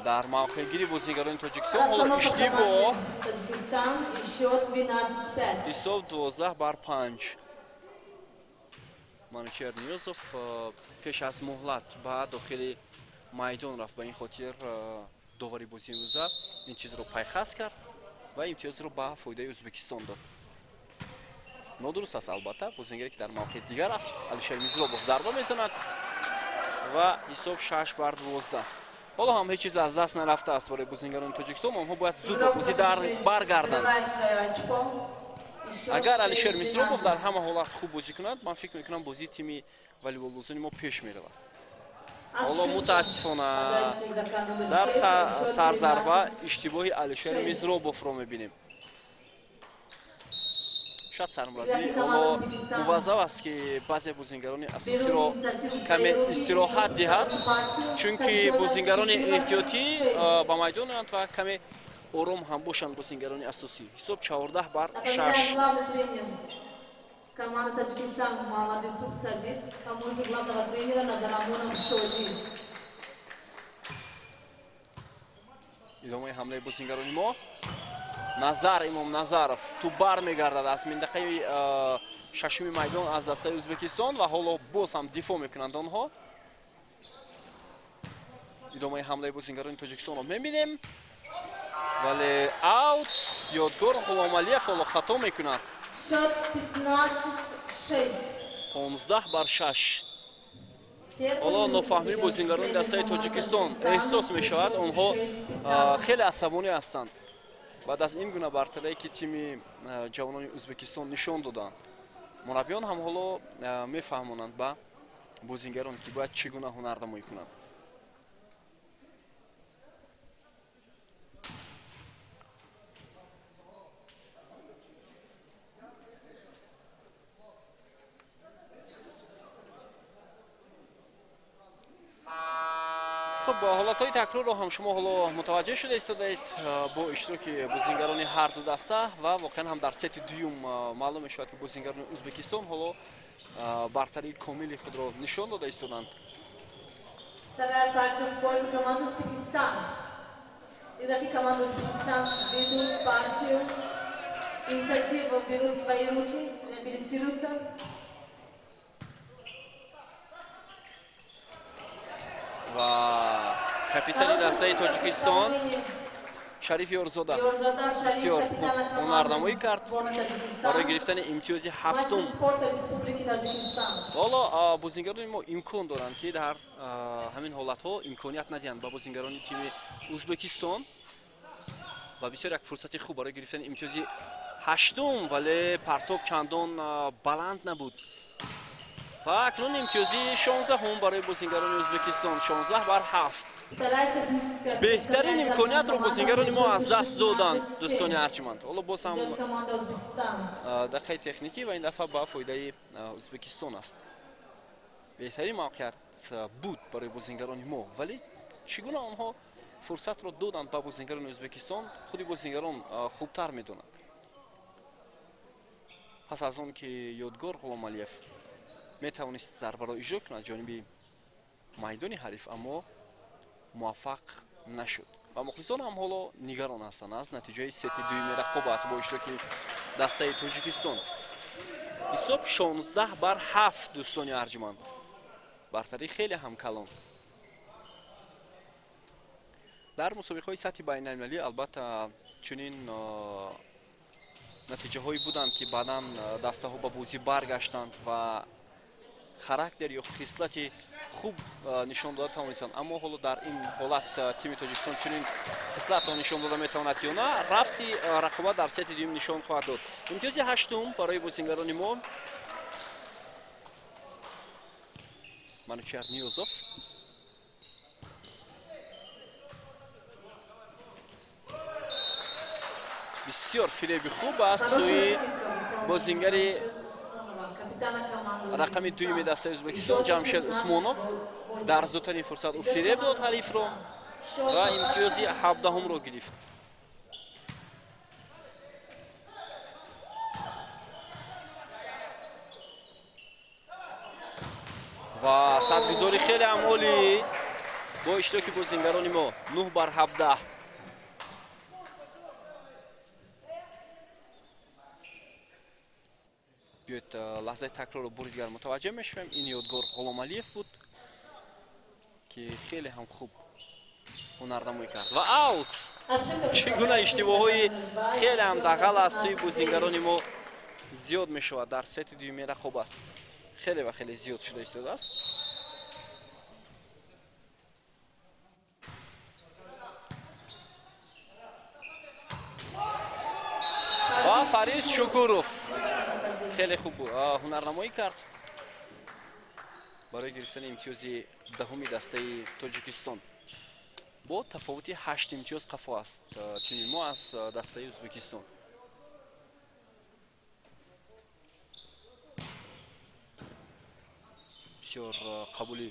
Дар мавқеъгири бозигарони Тоҷикистон ҳоло иштибоҳ. Таджикистан, счет 12-5. Ҳисоб 12-5. Манучер Ниёзов пеш аз муҳлат ба дохили майдон рафт. Ба ин хотир довари бозии имрӯза ин чизро пайхас кард ва имтиёзро ба фоидаи Ӯзбекистон дод. Нодуруст аст, албатта, бозингаре ки дар мавқеи дигар аст, Алишер Мизробов зарба мезанад ва ҳисоб 6-12. Ҳоло ҳам ҳеҷ чиз аз даст нарафтааст барои бозингарони Тоҷикистон. Онҳо бояд зуд ба бозӣ баргарданд. Агар Алишер Мизробов дар ҳама ҳолат хуб бозӣ кунад, ман фикр мекунам бозии тими волейболбозони мо пеш меравад. Ҳоло мутаассифона дар сарзарба иштибоҳи Алишер Мизробовро мебинем. Шояд сармураббӣ ҳоло муваззаф аст, ки баъзе бозингарони асосиро каме истироҳат диҳад, чунки бозингарони эҳтиётӣ ба майдон оянд ва каме ором ҳам бошанд бозингарони асосӣ. Ҳисоб 14-6. Команда Таджикистан Муҳаммад Юсуф Садид, помощник главного тренера Назарамонов Шоди. Идомаи ҳамлаи бозингарони мо. Назар Имом Назаров тӯб бармегардад аз минтақаи шашуми майдон аз дастаи Ӯзбекистон ва ҳоло боз ҳам дифоъ мекунанд онҳо. Идомаи ҳамлаи бозингарони Тоҷикистонро мебинем, вале аут. Ёдгор Ғуломалиев ҳоло хато мекунад. 15-6. Ҳоло нофаҳмии бозингарони дастаи Тоҷикистон эҳсос мешавад. Онҳо хеле асабонӣ ҳастанд баъд аз ин гуна бартарие, ки тими ҷавонони Ӯзбекистон нишон доданд. Мураббиён ҳам ҳоло мефаҳмонанд ба бозингарон, ки бояд чӣ гуна ҳунарнамоӣ кунанд. Хуб, ҳолатҳои такрорро ҳам шумо ҳоло мутаваҷҷеҳ шуда истодаед бо иштироки бозингарони ҳар ду даста ва воқеан ҳам дар сети дуюм маълум мешавад, ки бозингарони Ӯзбекистон ҳоло бартарии комили худро нишон дода истоданд. Вторая партия в пользу команды Узбекистан. Игроки команды Узбекистан ведут партию. Инициативу берут в свои руки, реабилитируются. Ва капитани дастаи Тоҷикистон Шариф Ёрзода бисёр хуб ҳунарнамоӣ кард барои гирифтани имтиёзи ҳафтум. Ҳоло бозингарони мо имкон доранд, ки дар ҳамин ҳолатҳо имконият надиҳанд ба бозингарони тими Ӯзбекистон ва бисёр як фурсати хуб барои гирифтани имтиёзи ҳаштум, вале партоб чандон баланд набуд. Ва акнун имтиёзи 16-ум барои бозингарони Ӯзбекистон, 16-7. Беҳтарин имкониятро бозингарони мо аз даст доданд, дӯстони арҷманд. Ҳоло боз ҳам дақиқаи техникӣ ва ин дафъа ба фоидаи Ӯзбекистон аст. Беҳтарин мавқеият буд барои бозингарони мо, вале чӣ гуна онҳо фурсатро доданд ба бозингарони Ӯзбекистон, худи бозингарон хубтар медонанд. Пас аз он ки Ёдгор Ғуломалиев метавонист зарбаро иҷро кунад ҷониби майдони ҳариф, аммо муваффақ нашуд ва мухлисон ҳам ҳоло нигарон ҳастанд аз натиҷаи сети дуюми рақобат бо иштироки дастаи Тоҷикистон. Ҳисоб 16-7, дӯстони арҷманд. Бартарӣ хеле ҳам калон. Дар мусобиқаҳои сатҳи байналмилалӣ албатта чунин натиҷаҳое буданд, ки баъдан дастаҳо ба бозӣ баргаштанд ва характер ё хислати хуб нишон дода тавонистанд. Аммо ҳоло дар ин ҳолат тими Тоҷикистон чунин хислатро нишон дода метавонад ё на, рафти рақобат дар сети дуюм нишон хоҳад дод. Имтиёзи ҳаштум барои бозингарони мо. Манучар Ниёзов. Бисёр фиреби хуб аз сӯи бозингари рақами дуюми дастаи Ӯзбекистон Ҷамшед Усмонов. Дар зудтарин фурсат ӯ фиреб дод ҳарифро ва имтиёзи 17-умро гирифт. Ва садгузори хеле ҳам олӣ бо иштироки бозингарони мо 9-17. Биёед лаҳзаи такрорро бори дигар мутаваҷҷеҳ мешавем. Ин Ёдгор Ғуломалиев буд ки хеле ҳам хуб ҳунарнамоӣ кард ва аут. Чӣ гуна иштибоҳҳои хеле ҳам дағал аз сӯи бозингарони мо зиёд мешавад дар сети дуюми рақобат. Хеле ва хеле зиёд шуда истодааст. Ва Фарид Шукуров хеле хуб ҳунарнамоӣ кард барои гирифтани имтиёзи 10-уми дастаи Тоҷикистон. Бо тафовути 8 имтиёз қафо аст тими мо аз дастаи Ӯзбекистон. Бисёр қабули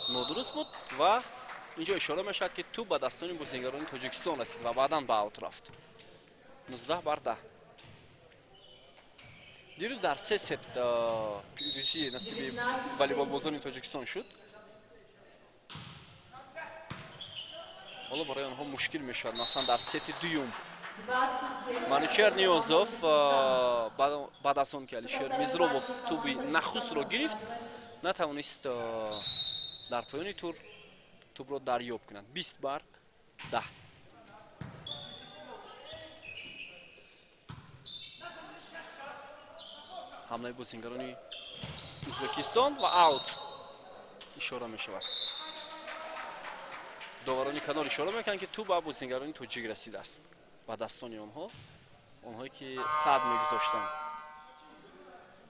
нодуруст буд ва инҷо ишора мешавад ки тӯб ба дастони бозингарони Тоҷикистон расид ва баъдан ба аут рафт. 19-10. Дирӯз дар се сет пирӯзӣ насиби волейболбозони Тоҷикистон шуд. Ҳоло барои онҳо мушкил мешавад, масалан дар сети дуюм. Манучер Ниёзов баъд аз он ки Алишер Мизробов тӯби нахустро гирифт, натавонист дар поёни тур тӯбро дарёб кунад. 20-10. Ҳамлаи бозингарони Ӯзбекистон ва аут ишора мешавад. Доварони канор ишора мекунанд ки тӯб ба бозингарони тоҷик расидааст, ба дастони онҳо, онҳое ки сад мегузоштанд.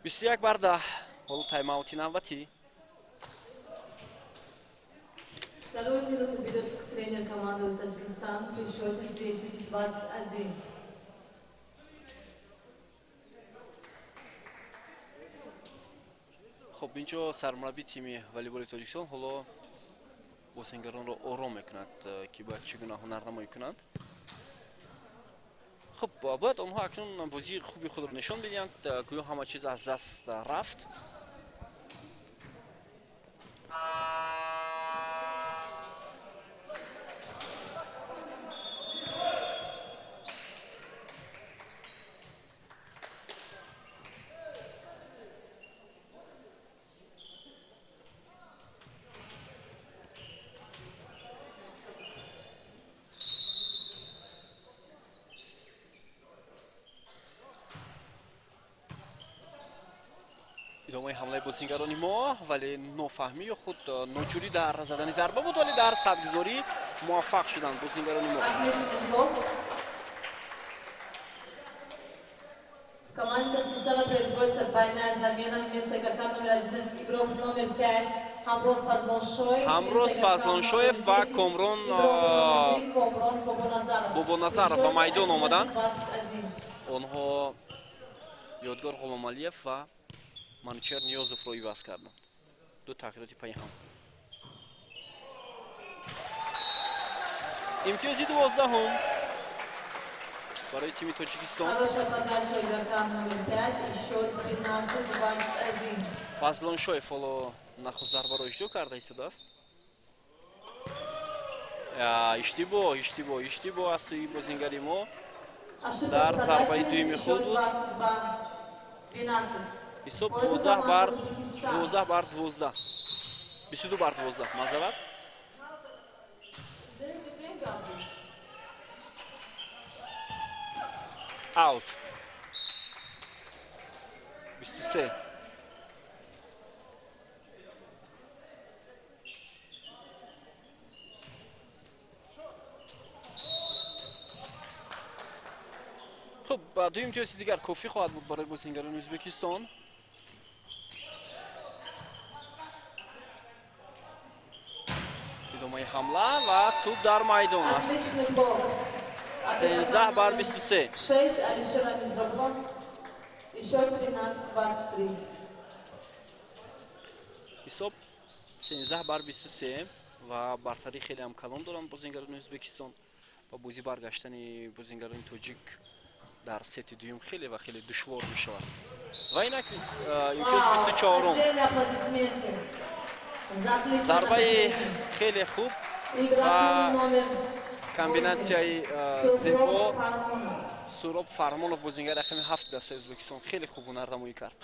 21-10. Ҳоло тайм-аути навбатӣ. Вторую минуту ведет тренер команды Таджикистан при счете 10-21. Хуб, инҷо сармурабби тими волейболи Тоҷикистон ҳоло бозингаронро ором мекунад, ки бояд чӣ гуна ҳунарнамоӣ кунанд. Хуб, бояд онҳо акнун бозии хуби худро нишон бидиҳанд. Гӯё ҳама чиз аз даст рафт. Идомаи ҳамлаи бозингарони мо, вале нофаҳмӣ ё худ ноҷурӣ дар задани зарба буд, вале дар садгузорӣ муваффақ шуданд бозингарони мо. В команде Таджикистана производится двойная замена. Вместо игрока номер 11 игрок номер 5 Хамроз Фазлоншоев. Хамроз Фазлоншоев ва Комрон Бобоназаров ба майдон омаданд. Онҳо Ёдгор Ғуломалиев ва Манучер Ниёзовро иваз карданд. Ду тағйироти пайҳам. Имтиёзи 12-ум барои тими Тоҷикистон. Фазлоншоев ҳоло нахуст зарбаро иҷро карда истодааст. Иштибоҳ, иштибоҳ, иштибоҳ аз сӯи бозингари мо дар зарбаи дуюми худ буд. Ҳисоб 12-12, 22-12, мазават. Аут. 23. Хуб, ду имтиёзи дигар кофӣ хоҳад буд барои бозингарони Ӯзбекистон. Идомаи ҳамла ва тӯб дар майдон аст. 13 бар 23. 6 Алишера Мизробова и счет 13-23. Ҳисоб 13 бар 23 ва бартарӣ хеле ҳам калон доранд бозингарони Ӯзбекистон ва бозӣ баргаштани бозингарони тоҷик дар сети дуюм хеле ва хеле душвор мешавад. Ва инак имтиёзи 24-ум. Зарбаи хеле хуб ва комбинатсияи зебо. Суроб Фармонов, бозингари рақами 7 дастаи Ӯзбекистон, хеле хуб ҳунарнамоӣ кард.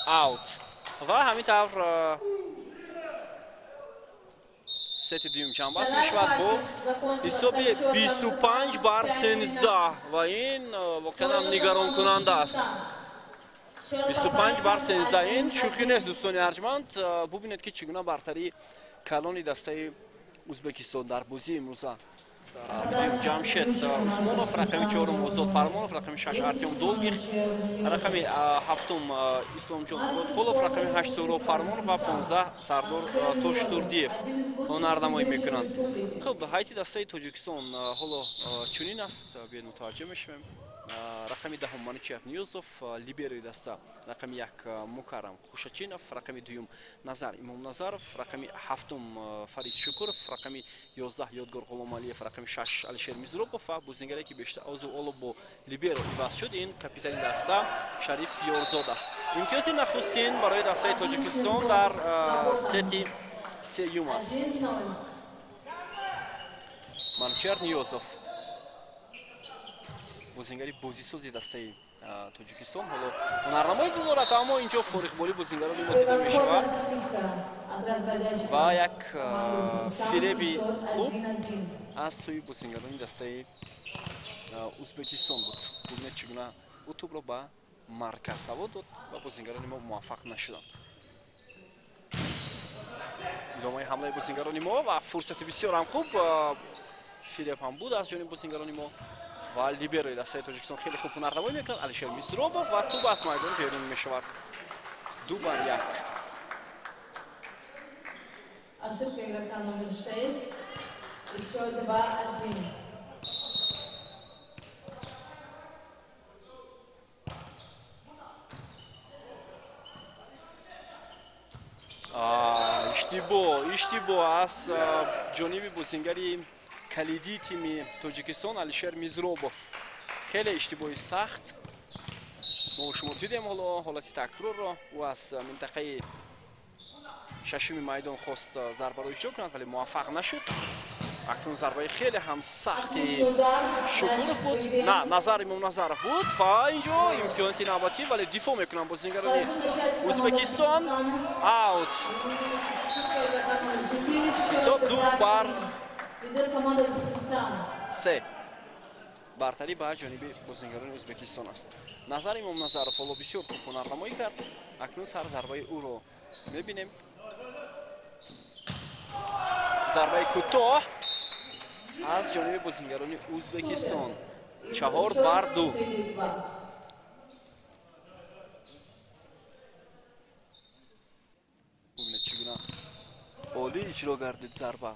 Аут. Ва ҳамин тавр сети дуюм ҷамъбаст мешавад бо ҳисоби 25 бар 13 ва ин воқеан ҳам нигаронкунанда аст. 25 бар 13 ин шӯхӣ нест, дӯстони арҷманд. Бубинед, ки чӣ гуна бартарии калони дастаи Ӯзбекистон дар бозии имрӯза. Ҷамшед Усмонов, рақами 4 Озод Фармонов, рақами 6 Артем Долгих, рақами 7 Исломҷон Муродқулов, рақами 8 Суҳроб Фармонов ва 15 Сардор Тоштурдиев ҳунарнамоӣ мекунанд. Хуб, ҳайати дастаи Тоҷикистон ҳоло чунин аст, биёед мутаваҷҷеҳ мешавем. Рақами 10 Манучер Ниёзов, либерои даста, рақами 1 Мукаррам Хушачинов, рақами 2 Назар Имомназаров, рақами 7 Фарид Шукуров, рақами 11 Ёдгор Ғуломалиев, рақами 6 Алишер Мизробов ва бозингаре ки бештар озу оло бо либеро иваз шуд, ин капитани даста Шариф Ёрзод аст. Имтиёзи нахустин барои дастаи Тоҷикистон дар сети сеюм аст. Манучер Ниёзов, бозингари бозисози дастаи Тоҷикистон, ҳоло ҳунарнамоӣ дорад, аммо инҷо фориғболӣ бозингарони мо дида мешавад ва як фиреби хуб аз сӯи бозингарони дастаи Ӯзбекистон буд. Бубинед, чӣ гуна ӯ тӯбро ба марказ ҳаво дод ва бозингарони мо муваффақ нашуданд. Идомаи ҳамлаи бозингарони мо ва фурсати бисёр ҳам хуб, фиреб ҳам буд аз ҷониби бозингарони мо ва либерои дастаи Тоҷикистон хеле хуб ҳунарнамоӣ мекунад Алишер Мисробов ва тӯб аз майдон берун мешавад. 2 бар 1. Ошибка игрока номер 6. Еще 2-1. Иштибоҳ аз ҷониби бозингари калидии тими Тоҷикистон Алишер Мизробов. Хеле иштибоҳи сахт. Мо шумо дидем ҳоло ҳолати такрорро. Ӯ аз минтақаи шашуми майдон хост зарбаро иҷро кунад, вале муваффақ нашуд. Акнун зарбаи хеле ҳам сахти Шукуров буд. На, Назар Имомназаров буд ва инҷо имконияти навбатӣ, вале дифоъ мекунанд бозингарони Ӯзбекистон. Аут. Ҳисоб 2 бар 3. Бартарӣ ба ҷониби бозингарони Ӯзбекистон аст. Назар Имомназаров ҳоло бисёр хуб ҳунарнамоӣ кард. Акнун сар зарбаи ӯро мебинем. Зарбаи кӯтоҳ аз ҷониби бозингарони Ӯзбекистон. 4 бар 2. Бубинед, чӣ гуна олӣ иҷро гардид зарба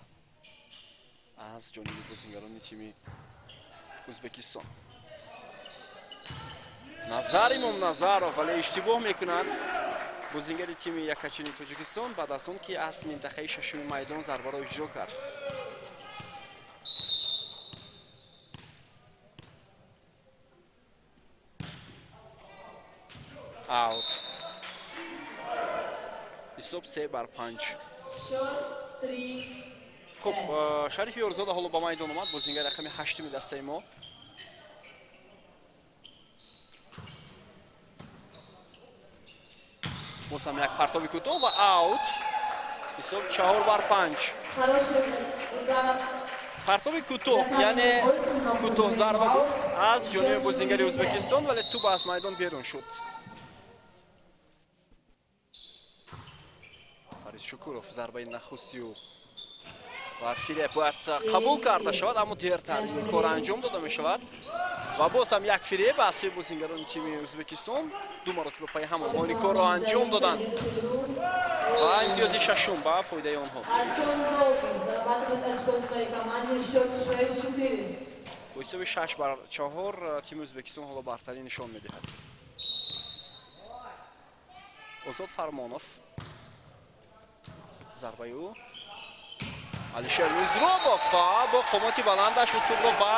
аз ҷониби бозингарони тими Ӯзбекистон. Назар Имомназаров, вале иштибоҳ мекунад бозингари тими якачини Тоҷикистон баъд аз он ки аз минтақаи шашуми майдон зарбаро иҷро кард. Аут. Ҳисоб 3 бар 5. Хуб, Шариф Ёрзода ҳоло ба майдон омад, бозингари рақами 8-уми дастаи мо. Боз ҳам як партоби кӯтоҳ ва аут. Ҳисоб 4 бар 5. Партоби кӯтоҳ, яъне кӯтоҳ зарба буд аз ҷониби бозингари Ӯзбекистон, вале тӯб аз майдон берун шуд. Фарид Шукуров зарбаи нахусти ӯ ва фиреб бояд қабул карда шавад, аммо дертар ин кор анҷом дода мешавад. Ва боз ҳам як фиреб аз сӯи бозингарони тими Ӯзбекистон. Ду маротиба пайи ҳам онҳо ин корро анҷом доданд. Ва имтиёзи шашум ба фоидаи онҳо. Артем Долгин зарабатывает очко своей команде, счет 6-4. Бо ҳисоби 6-4 тими Ӯзбекистон ҳоло бартарӣ нишон медиҳад. Озод Фармонов, зарбаи ӯ, Алишер Мизробов бо қомати баландаш тӯбро ба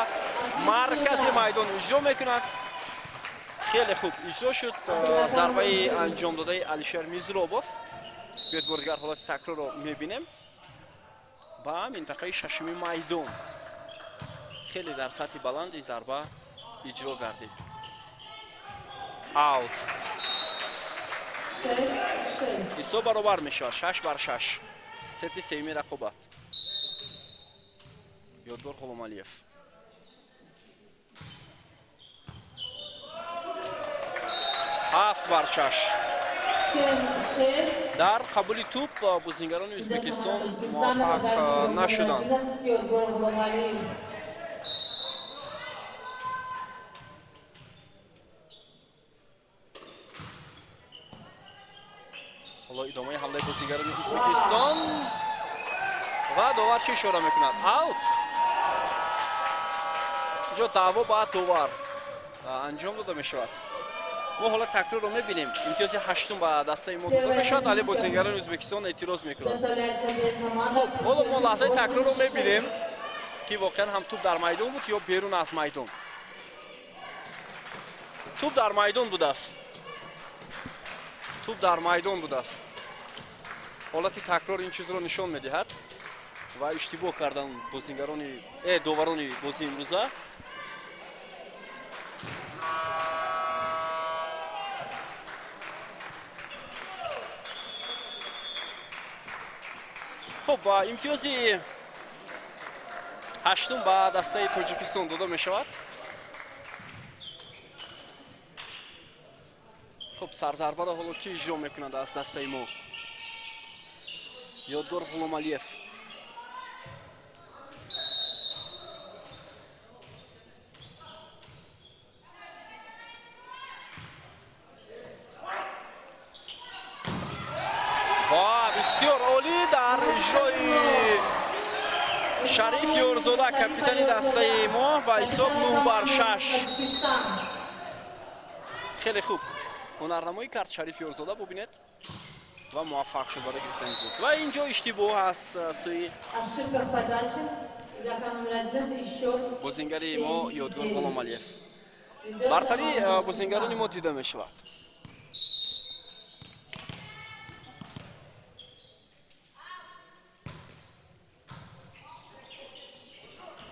маркази майдон иҷро мекунад. Хеле хуб иҷро шуд зарбаи анҷомдодаи Алишер Мизробов. Биёед бори дигар ҳолати такрорро мебинем. Ба минтақаи шашуми майдон хеле дар сатҳи баланд ин зарба иҷро гардид. Аут. Ҳисоб баробар мешавад 6-6. Сети сеюми рақобат. Ёдгор Ғуломалиев. 7-6. Дар қабули тӯб бозингарони Ӯзбекистон муваффақ нашуданд. Ҳоло идомаи ҳамлаи бозингарони Ӯзбекистон ва довар чӣ ишора мекунад? Аут. Инҷо даъво ба довар анҷом дода мешавад. Мо ҳоло такрорро мебинем. Имтиёзи ҳаштум ба дастаи мо дода мешавад, вале бозингарони Ӯзбекистон эътироз мекунанд. Хуб, ҳоло мо лаҳзаи такрорро мебинем, ки воқеан ҳам тӯб дар майдон буд ё берун аз майдон. Тӯб дар майдон будааст. Тӯб дар майдон будааст. Ҳолати такрор ин чизро нишон медиҳад ва иштибоҳ кардан бозингарони доварони бозии имрӯза. Хуб, имтиёзи ҳаштум ба дастаи Тоҷикистон дода мешавад. Хуб, сарзарбаро ҳоло ки иҷро мекунад аз дастаи мо? Ёдгор Ғуломалиев. Ва бисёр олӣ дар иҷрои Шариф Ёрзода, капитани дастаи мо, ва ҳисоб 9-6. Хеле хуб ҳунарнамоӣ кард Шариф Ёрзода, бубинед, ва муваффақ шуд барои гирифтани имтиёз. Ва инҷо иштибоҳ аз сӯи бозингари мо Ёдгор Ғуломалиев. Бартарии бозингарони мо дида мешавад.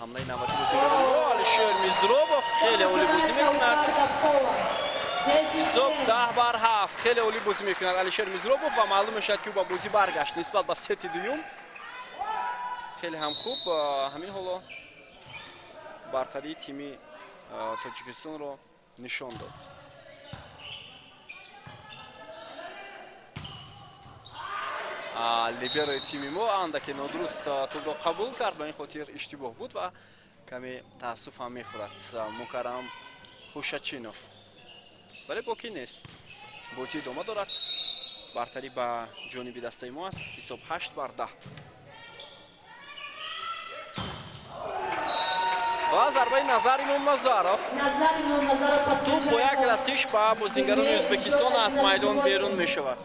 Ҳамлаи навбати бозингарони мо, Алишер Мизробов хеле олӣ бозӣ мекунад. Ҳисоб 10-7. Хеле олӣ бозӣ мекунад Алишер Мизробов ва маълум мешавад, ки ӯ ба бозӣ баргашт нисбат ба сети дуюм. Хеле ҳам хуб ҳамин ҳоло бартарии тими Тоҷикистонро нишон дод. Либерои тими мо андаке нодуруст тӯбро қабул кард, ба ин хотир иштибоҳ буд ва каме таассуф ҳам мехӯрад Мукаррам Хушачинов. Вале боқӣ нест. Бозӣ идома дорад. Бартарӣ ба ҷониби дастаи мо аст. Ҳисоб 8-10. Ва зарбаи Назар Имомназаров. Тӯб бо як расиш ба бозингарони Ӯзбекистон аз майдон берун мешавад.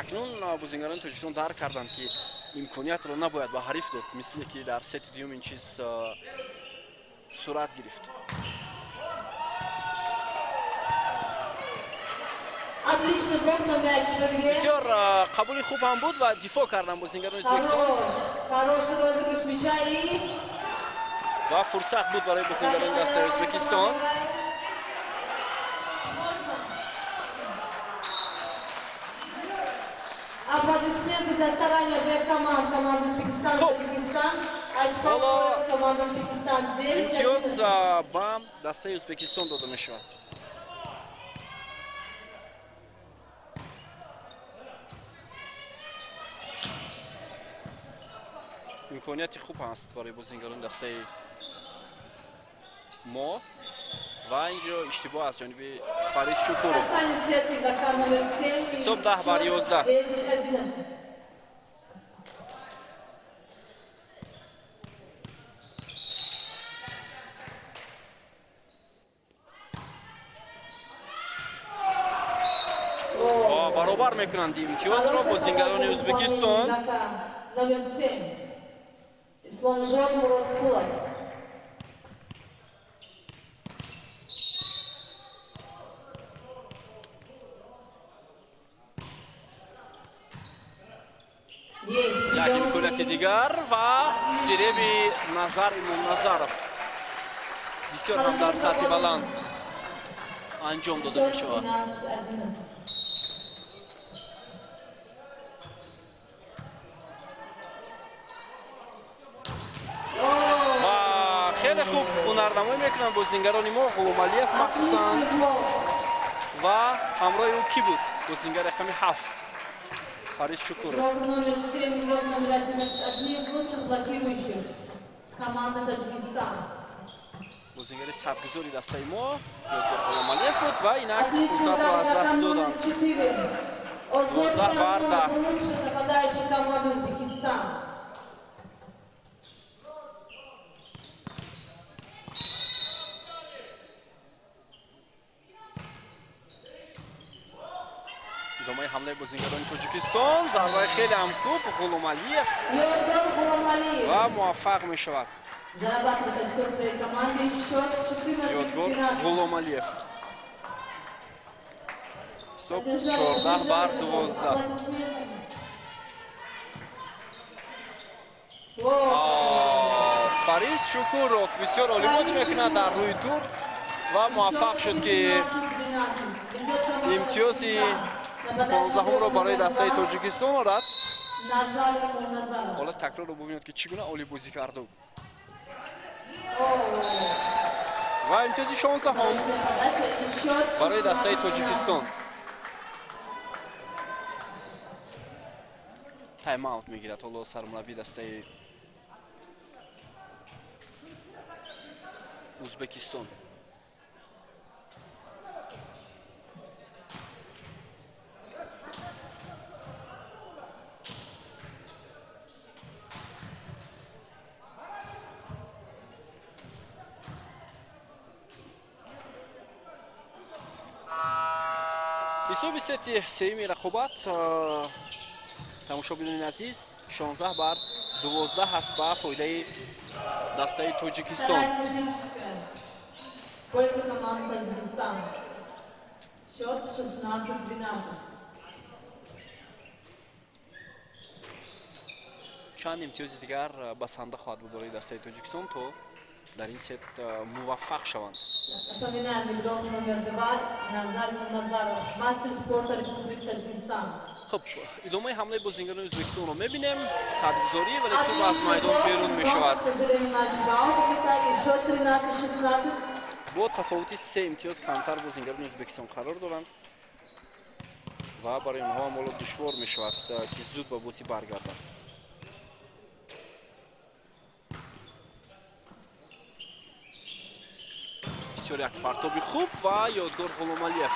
Акнун бозингарони Тоҷикистон дарк карданд, ки имкониятро набояд ба ҳариф дод, мисле ки дар сети дуюм ин чиз сурат гирифт. Бисёр қабули хуб ҳам буд ва дифоъ карданд бозингарони Ӯзбекистон. Ва фурсат буд барои бозингарони дастаи Ӯзбекистон. Аплодисменты за старания обеих команд. Команда Узбекистан и Таджикистан. Очко команда Узбекистан 9. Имтиёз ба дастаи Ӯзбекистон дода мешавад. Имконияти хуб ҳаст барои бозингарони дастаи мо Ва инҷо иштибоҳ аз ҷониби Фарид Шукуров. Ҳисоб 10-11. Баробар мекунанд имтиёзро бозингарони Ӯзбекистон. Номер 7. Исломжон Муродқулов. Як имконияти дигар ва фиреби Назар Имомназаров бисёр ҳам дар сатҳи баланд анҷом дода мешавад. Ва хеле хуб ҳунарнамоӣ мекунанд бозингарони мо, Ғуломалиев махсусан ва ҳамроҳи ӯ кӣ буд? Бозингари рақами 7 Фарид Шукуров. Игрок номер 7, игрок номер 11, одни из лучших блокирующих команды Таджикистан. Бозингари садгузори дастаи мо Ёдгор Ғуломалиев буд ва инак фурсатро аз даст доданд. 19-10. Лучший нападающий команды Узбекистан. Идомаи ҳамлаи бозингарони Тоҷикистон, зарбаи хеле ҳам хуб Ғуломалиев ва муваффақ мешавад. Ёдгор Ғуломалиев. Ҳисоб 14-12. Фарид Шукуров бисёр олӣ бозӣ мекунад дар рӯи тур ва муваффақ шуд, ки имтиёзи 15-ро барои дастаи Тоҷикистон орад. Ҳоло такрорро бубинед, ки чӣ гуна олӣ бозӣ карду. Ва имтиёзи 16-ҳам барои дастаи Тоҷикистон. Тайм-аут мегирад ҳоло сармураббии дастаи Ӯзбекистон. Ҳисоби сети сеюми рақобат, тамошобинони азиз, 16-12 аст ба фоидаи дастаи Тоҷикистон. Чанд имтиёзи дигар басанда хоҳад буд барои дастаи Тоҷикистон то дар ин сет муваффақ шаванд. Напоминаем, игрок номер 2 Назар Имомназаров, мастер спорта Республики Таджикистан. Хуб, идомаи ҳамлаи бозингарони Ӯзбекистонро мебинем. Садгузорӣ, вале туп аз майдон берун мешавад. Бо тафовути 3 имтиёз камтар бозингарони Ӯзбекистон қарор доранд ва барои онҳо ҳам ҳоло душвор мешавад, ки зуд ба бозӣ баргарданд. Бисёр як партоби хуб ва Ёдгор Ғуломалиев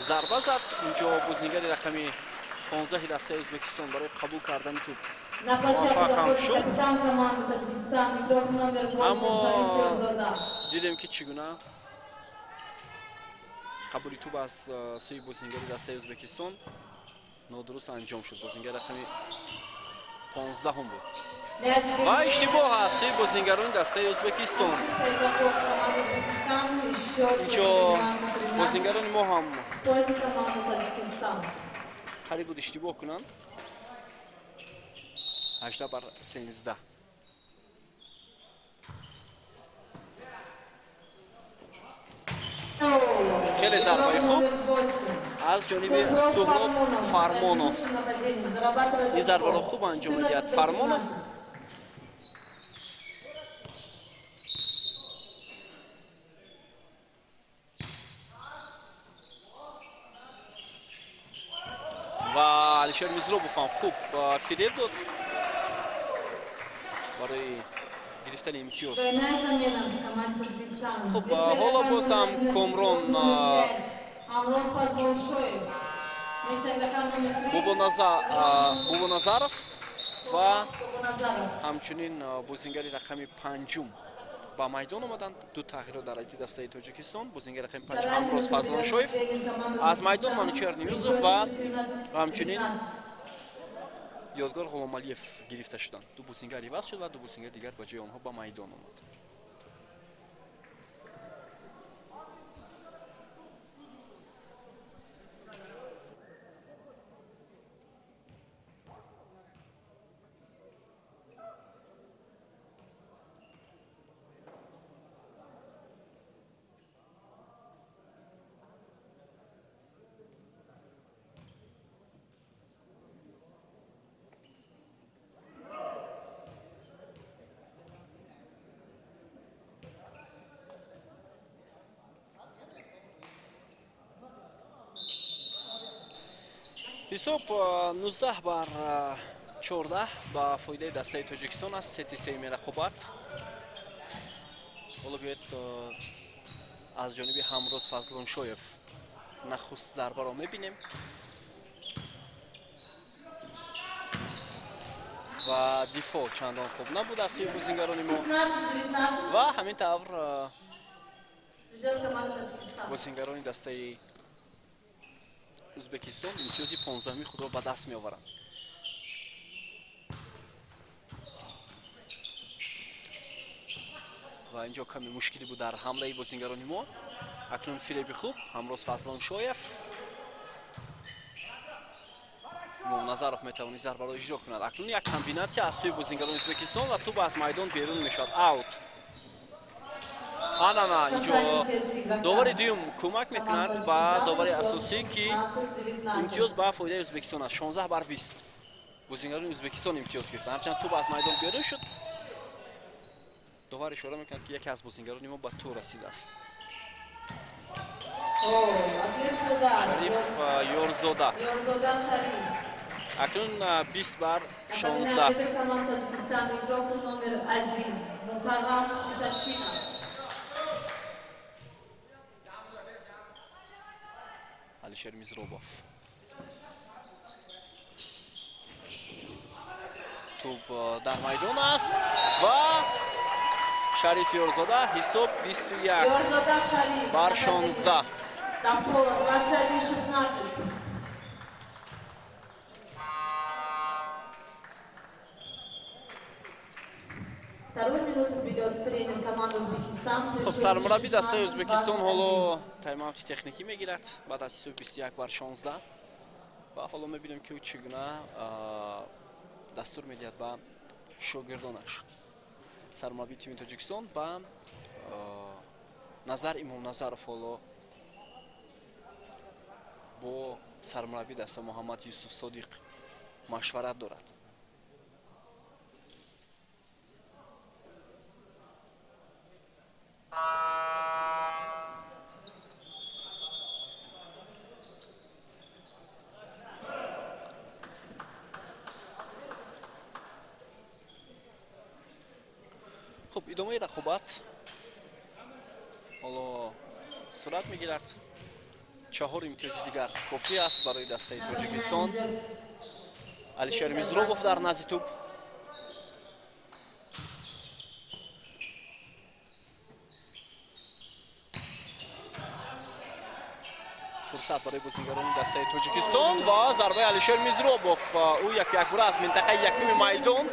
зарба зад. Инҷо бозингари рақами 15 дастаи Ӯзбекистон барои қабул кардани туп муваффақ ҳам шуд, аммо дидем, ки чӣ гуна қабули туп аз сӯи бозингари дастаи Ӯзбекистон нодуруст анҷом шуд. Бозингари рақами 15-ум буд ва иштибоҳ аз сӯи бозингарони дастаи Ӯзбекистон. Инҷо бозингарони мо ҳам қариб буд иштибоҳ кунанд. 18-13. Хеле зарбаи хуб аз ҷониби Суҳроб Фармонов. Ин зарбаро хуб анҷом медиҳад Фармонов. Ва Алишер Мизробов ҳам хуб фиреб дод барои гирифтани имтиёз. Хуб, ҳоло боз ҳам Комрон Бобоназаров ва ҳамчунин бозингари рақами панҷум ба майдон омаданд. Ду тағйирот дар радифи дастаи Тоҷикистон. Бозингари рақами панҷ Ҳамроз Фазлоншоев аз майдон, Манучеҳр Ниёзов ва ҳамчунин Ёдгор Ғуломалиев гирифта шуданд. Ду бозингар иваз шуд ва ду бозингари дигар ба ҷои онҳо ба майдон омад. Ҳисоб 19-14 ба фоидаи дастаи Тоҷикистон аст. Сети сеюми рақобат. Ҳоло биёед аз ҷониби Ҳамроз Фазлоншоев нахуст зарбаро мебинем ва дифоъ чандон хуб набуд аз сӯи бозингарони мо ва ҳамин тавр бозингарони дастаи Ӯзбекистон имтиёзи 15-ми худро ба даст меоваранд. Ва инҷо каме мушкилӣ буд дар ҳамлаи бозингарони мо. Акнун фиреби хуб Ҳамроз Фазлоншоев. Имомназаров метавонист зарбаро иҷро кунад. Акнун як комбинатсия аз сӯи бозингарони Ӯзбекистон ва тӯб аз майдон берун мешавад. Аут. Анана инҷо довари дуюм кӯмак мекунад ба довари асосӣ, ки имтиёз ба фоидаи Ӯзбекистон аст. 16-20. Бозингарони Ӯзбекистон имтиёз гирифтанд. Ҳарчанд тӯб аз майдон берун шуд, довар ишора мекунад, ки яке аз бозингарони мо ба тӯ расидааст. Шариф Ёрзода. Акнун 20-16. Алишер Мизробов. Тӯб дар майдон аст ва Шариф Ёрзода. Ҳисоб 21-16. Хуб, сармурабби дастаи Ӯзбекистон ҳоло тайм-аути техникӣ мегирад баъд аз ҳисоби 21-16 ва ҳоло мебинем, ки ӯ чӣ гуна дастур медиҳад ба шогирдонаш. Сармураббии тими Тоҷикистон ба Назар Имомназаров ҳоло бо сармураббии даста Муҳаммад Юсуф Содиқ машварат дорад. Хуб, идомаи рақобат ҳоло сурат мегирад. 4 имтиёзи дигар кофӣ аст барои дастаи Тоҷикистон. Алишер Мизробов дар назди тӯб. Фурсат барои бозингарони дастаи Тоҷикистон ва зарбаи Алишер Мизробов. Ӯ якбора аз минтақаи якуми майдон,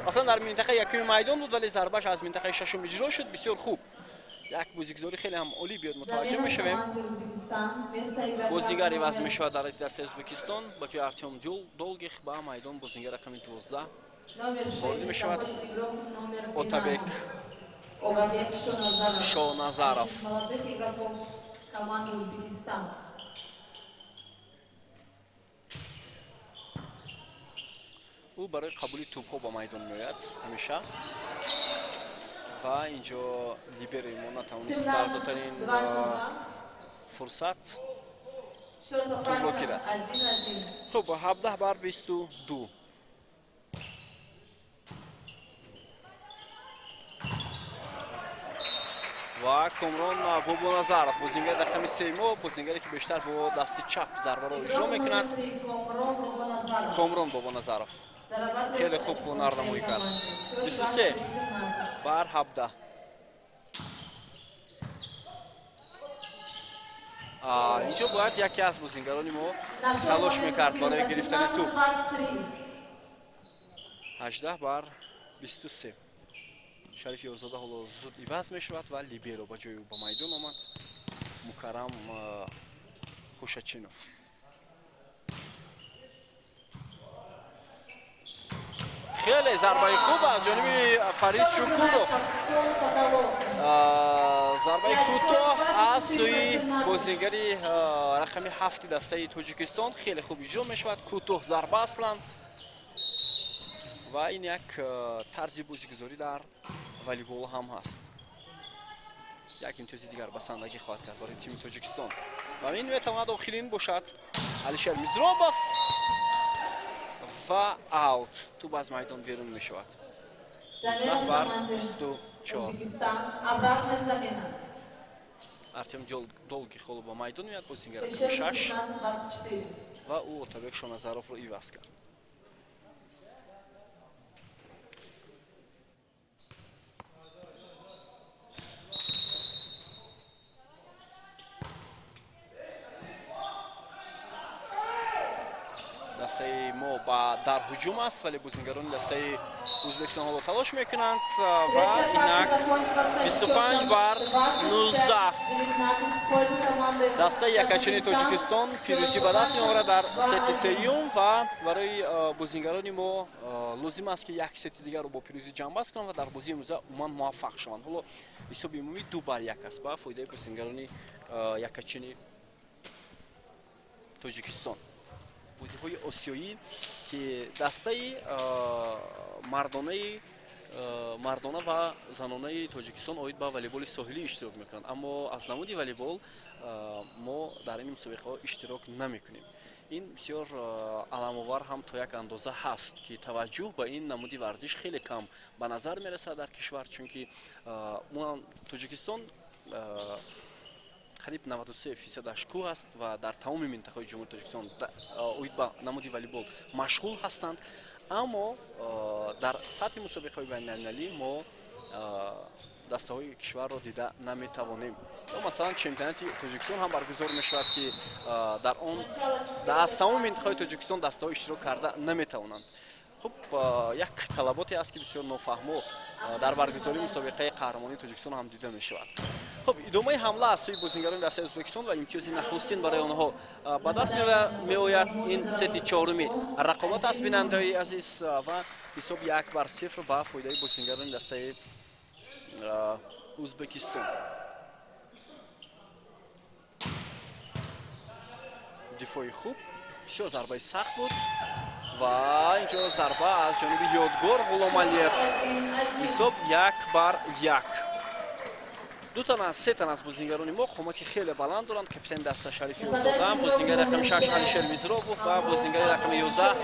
аслан дар минтақаи якуми майдон буд, вале зарбааш аз минтақаи шашум иҷро шуд. Бисёр хуб. Як бозигузорӣ хеле ҳам олӣ биёд мутаваҷҷеҳ мешавем. Бозингар иваз мешавад дар дастаи Ӯзбекистон. Ба ҷои Артём Долгих ба майдон бозингар рақами 12 ворид мешавад. Отабек Шоназаров. Ӯ барои қабули тӯбҳо ба майдон меояд ҳамеша ва инҷо либерои мо натавонист дар зудтарин фурсат тӯбро гирад. Хуб, 17-22. Ва Комрон Бобоназаров, бозингари рақами 3 мо, бозингаре ки бештар бо дасти чап зарбаро иҷро мекунад. Комрон Бобоназаров хеле хуб ҳунарнамоӣ кард. 23 бар 17. Инҷо бояд яке аз бозингарони мо талош мекард барои гирифтани тӯб. 18 бар 23. Шариф Ёрзода ҳоло зуд иваз мешавад ва либеро ба ҷои ӯ ба майдон омад. Мукаррам Хушачинов. Хеле зарбаи хуб аз ҷониби Фарид Шукуров. Зарбаи кӯтоҳ аз сӯи бозингари рақами 7 дастаи Тоҷикистон хеле хуб иҷро мешавад. Кӯтоҳ зарба аслан. Ва ин як тарзи бозигузорӣ дар волейбол ҳам ҳаст. Як имтиёзи дигар басандагӣ хоҳад кард барои тими Тоҷикистон. Ва ин метавонад охирин бошад. Алишер Мизробов ва аут. Тӯб аз майдон берун мешавад. 19 бар 24. Артем Долгих ҳоло ба майдон меояд, бозингар рақами 6 ва ӯ Отабек Шоназаровро иваз кард. Дастаи мо дар ҳуҷум аст, вале бозингарони дастаи Ӯзбекистон ҳоло талош мекунанд ва инак 25 бар 19. Дастаи якачини Тоҷикистон пирӯзӣ ба даст меорад дар сети сеюм ва барои бозингарони мо лозим аст, ки як сети дигарро бо пирӯзӣ ҷамъбаст кунанд ва дар бозии имрӯза умуман муваффақ шаванд. Ҳоло ҳисоби умумӣ 2 бар 1 аст ба фоидаи бозингарони якачини Тоҷикистон. Бозиҳои осиёӣ ки дастаи мардона ва занонаи Тоҷикистон оид ба волейболи соҳилӣ иштирок мекунанд, аммо аз намуди волейбол мо дар ин мусобиқаҳо иштирок намекунем. Ин бисёр аламовар ҳам то як андоза ҳаст, ки таваҷҷӯҳ ба ин намуди варзиш хеле кам ба назар мерасад дар кишвар, чунки Тоҷикистон қариб 93%-аш кӯҳ аст ва дар тамоми минтақаҳои Ҷумҳурии Тоҷикистон оид ба намуди волейбол машғул ҳастанд, аммо дар сатҳи мусобиқаҳои байналмилалӣ мо дастаҳои кишварро дида наметавонем. Ё масалан чемпионати Тоҷикистон ҳам баргузор мешавад, ки дар он аз тамоми минтақаҳои Тоҷикистон дастаҳо иштирок карда наметавонанд. Хуб, як талаботе аст, ки бисёр нофаҳмо дар баргузории мусобиқаи қаҳрамонии Тоҷикистон ҳам дида мешавад. Хуб, идомаи ҳамла аз сӯи бозингарони дастаи Ӯзбекистон ва имтиёзи нахустин барои онҳо ба даст меояд. Ин сети чоруми рақобат аст, бинандаҳои азиз, ва ҳисоб 1 бар 0 ба фоидаи бозингарони дастаи Ӯзбекистон. Дифои хуб, бисёр зарбаи сахт буд ва инҷо зарба аз ҷониби Ёдгор Ғуломалиев. Ҳисоб 1 бар 1. Ду тан аз се тан аз бозингарони мо қомати хеле баланд доранд. Капитани даста Шариф Ёрзода, бозингари рақами 6 Алишер Мизробов ва бозингари рақами 11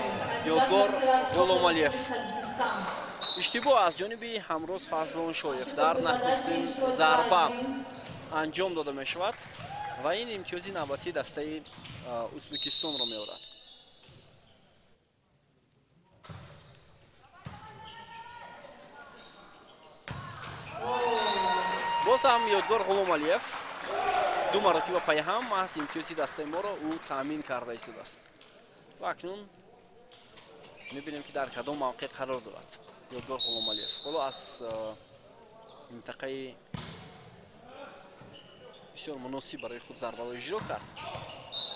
Ёдгор Ғуломалиев. Иштибоҳ аз ҷониби Ҳамроз Фазлоншоев дар нахустин зарба анҷом дода мешавад ва ин имтиёзи навбатии дастаи Ӯзбекистонро меорад. Боз ҳам Ёдгор Ғуломалиев ду маротиба пайҳам аз имтиёзи дастаи моро ӯ таъмин карда истодааст. Ва акнун мебинем, ки дар кадом мавқеъ қарор дорад Ёдгор Ғуломалиев. Ҳоло аз минтақаи бисёр муносиб барои худ зарбаро иҷро кард.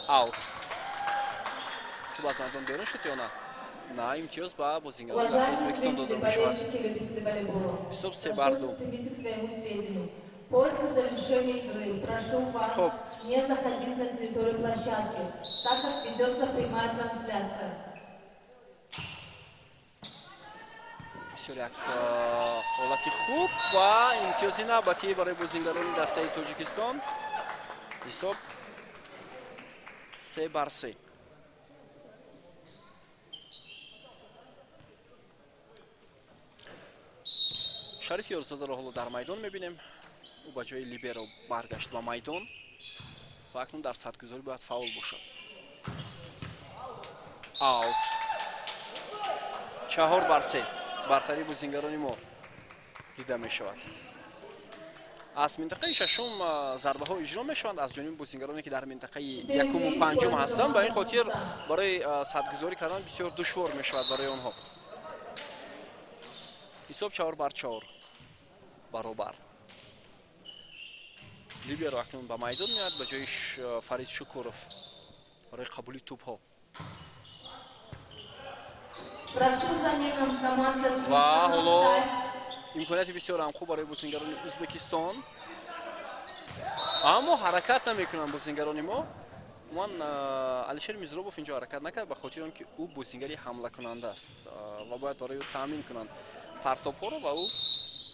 Аут. Тӯб аз майдон берун шуд ё на? На, имтиёз ба бозингарони дастаи Ӯзбекистон дода мешавад. Ҳисоб 3 бар 2. После завершения игры прошу вас не заходить на территорию площадки, так как ведется прямая трансляция. Бисёр як ҳолати хуб ва имтиёзи навбатӣ барои бозингарони дастаи Тоҷикистон. Ҳисоб 3 бар 3. Шариф Ёрзодаро ҳоло дар майдон мебинем. Ӯ ба ҷои либеро баргашт ба майдон ва акнун дар садгузорӣ бояд фаъол бошад. Аут. 4-3 бартарии бозингарони мо дида мешавад. Аз минтақаи шашум зарбаҳо иҷро мешаванд аз ҷониби бозингароне, ки дар минтақаи якуму панҷум ҳастанд. Ба ин хотир барои садгузорӣ кардан бисёр душвор мешавад барои онҳо. Ҳисоб 4-4 баробар. Либеро акнун ба майдон меояд ба ҷои Фарид Шукуров барои қабули тӯбҳо. Ва ҳоло имконияти бисёр ҳам хуб барои бозингарони Ӯзбекистон, аммо ҳаракат намекунанд бозингарони мо. Умуман Алишер Мизробов инҷо ҳаракат накард ба хотири он ки ӯ бозингари ҳамлакунанда аст ва бояд барои ӯ таъмин кунанд партобҳоро ва ӯ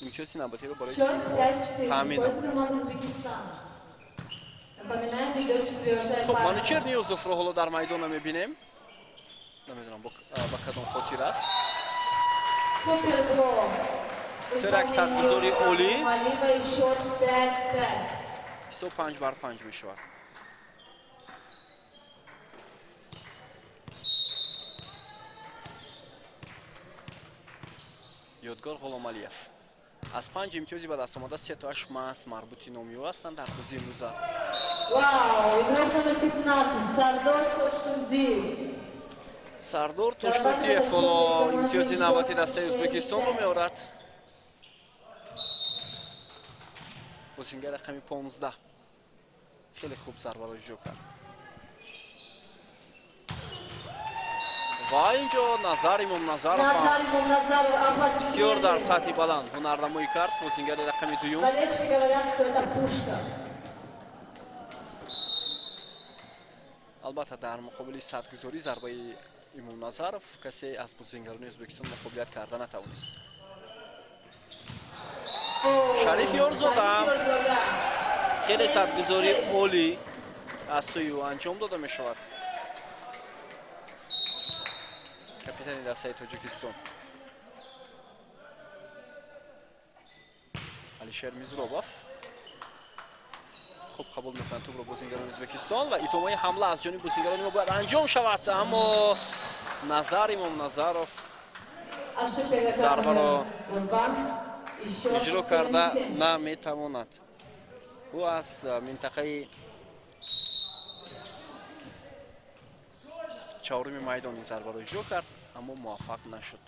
имтиёзи навбатиро барои таъмин. Хуб, Манучер Ниёзовро ҳоло дар майдон мебинем. Намедонам ба кадом хотир аст. Як садгузори олӣ. Ҳисоб 5-5 мешавад. Ёдгор Ғуломалиев аз 5 имтиёзи ба даст омада 3 тоаш маҳз марбути номи ӯ ҳастанд дар бозии имрӯза. Сардор Тошнудиев ҳоло имтиёзи навбати дастаи Ӯзбекистонро меорад. Бозингар рақами 15 хеле хуб зарбаро иҷро кард. Ва инҷо Назар Имомназаров бисёр дар сатҳи баланд ҳунарнамоӣ кард. Бозингари рақами дуюм. Албатта дар муқобили садгузорӣ зарбаи Имомназаров касе аз бозингарони Ӯзбекистон муқобилият карда натавонист. Шариф Ёрзода хеле садгузории олӣ аз сӯи ӯ анҷом дода мешавад. Капитани дастаи Тоҷикистон Алишер Мизробов хуб қабул мекунад тӯбро бозингарони Ӯзбекистон ва идомаи ҳамла аз ҷониби бозингарони мо бояд анҷом шавад, аммо Назар Имомназаров зарбаро иҷро карда наметавонад. Ӯ аз минтақаи чаҳоруми майдон ин зарбаро иҷро кард, аммо муваффақ нашуд.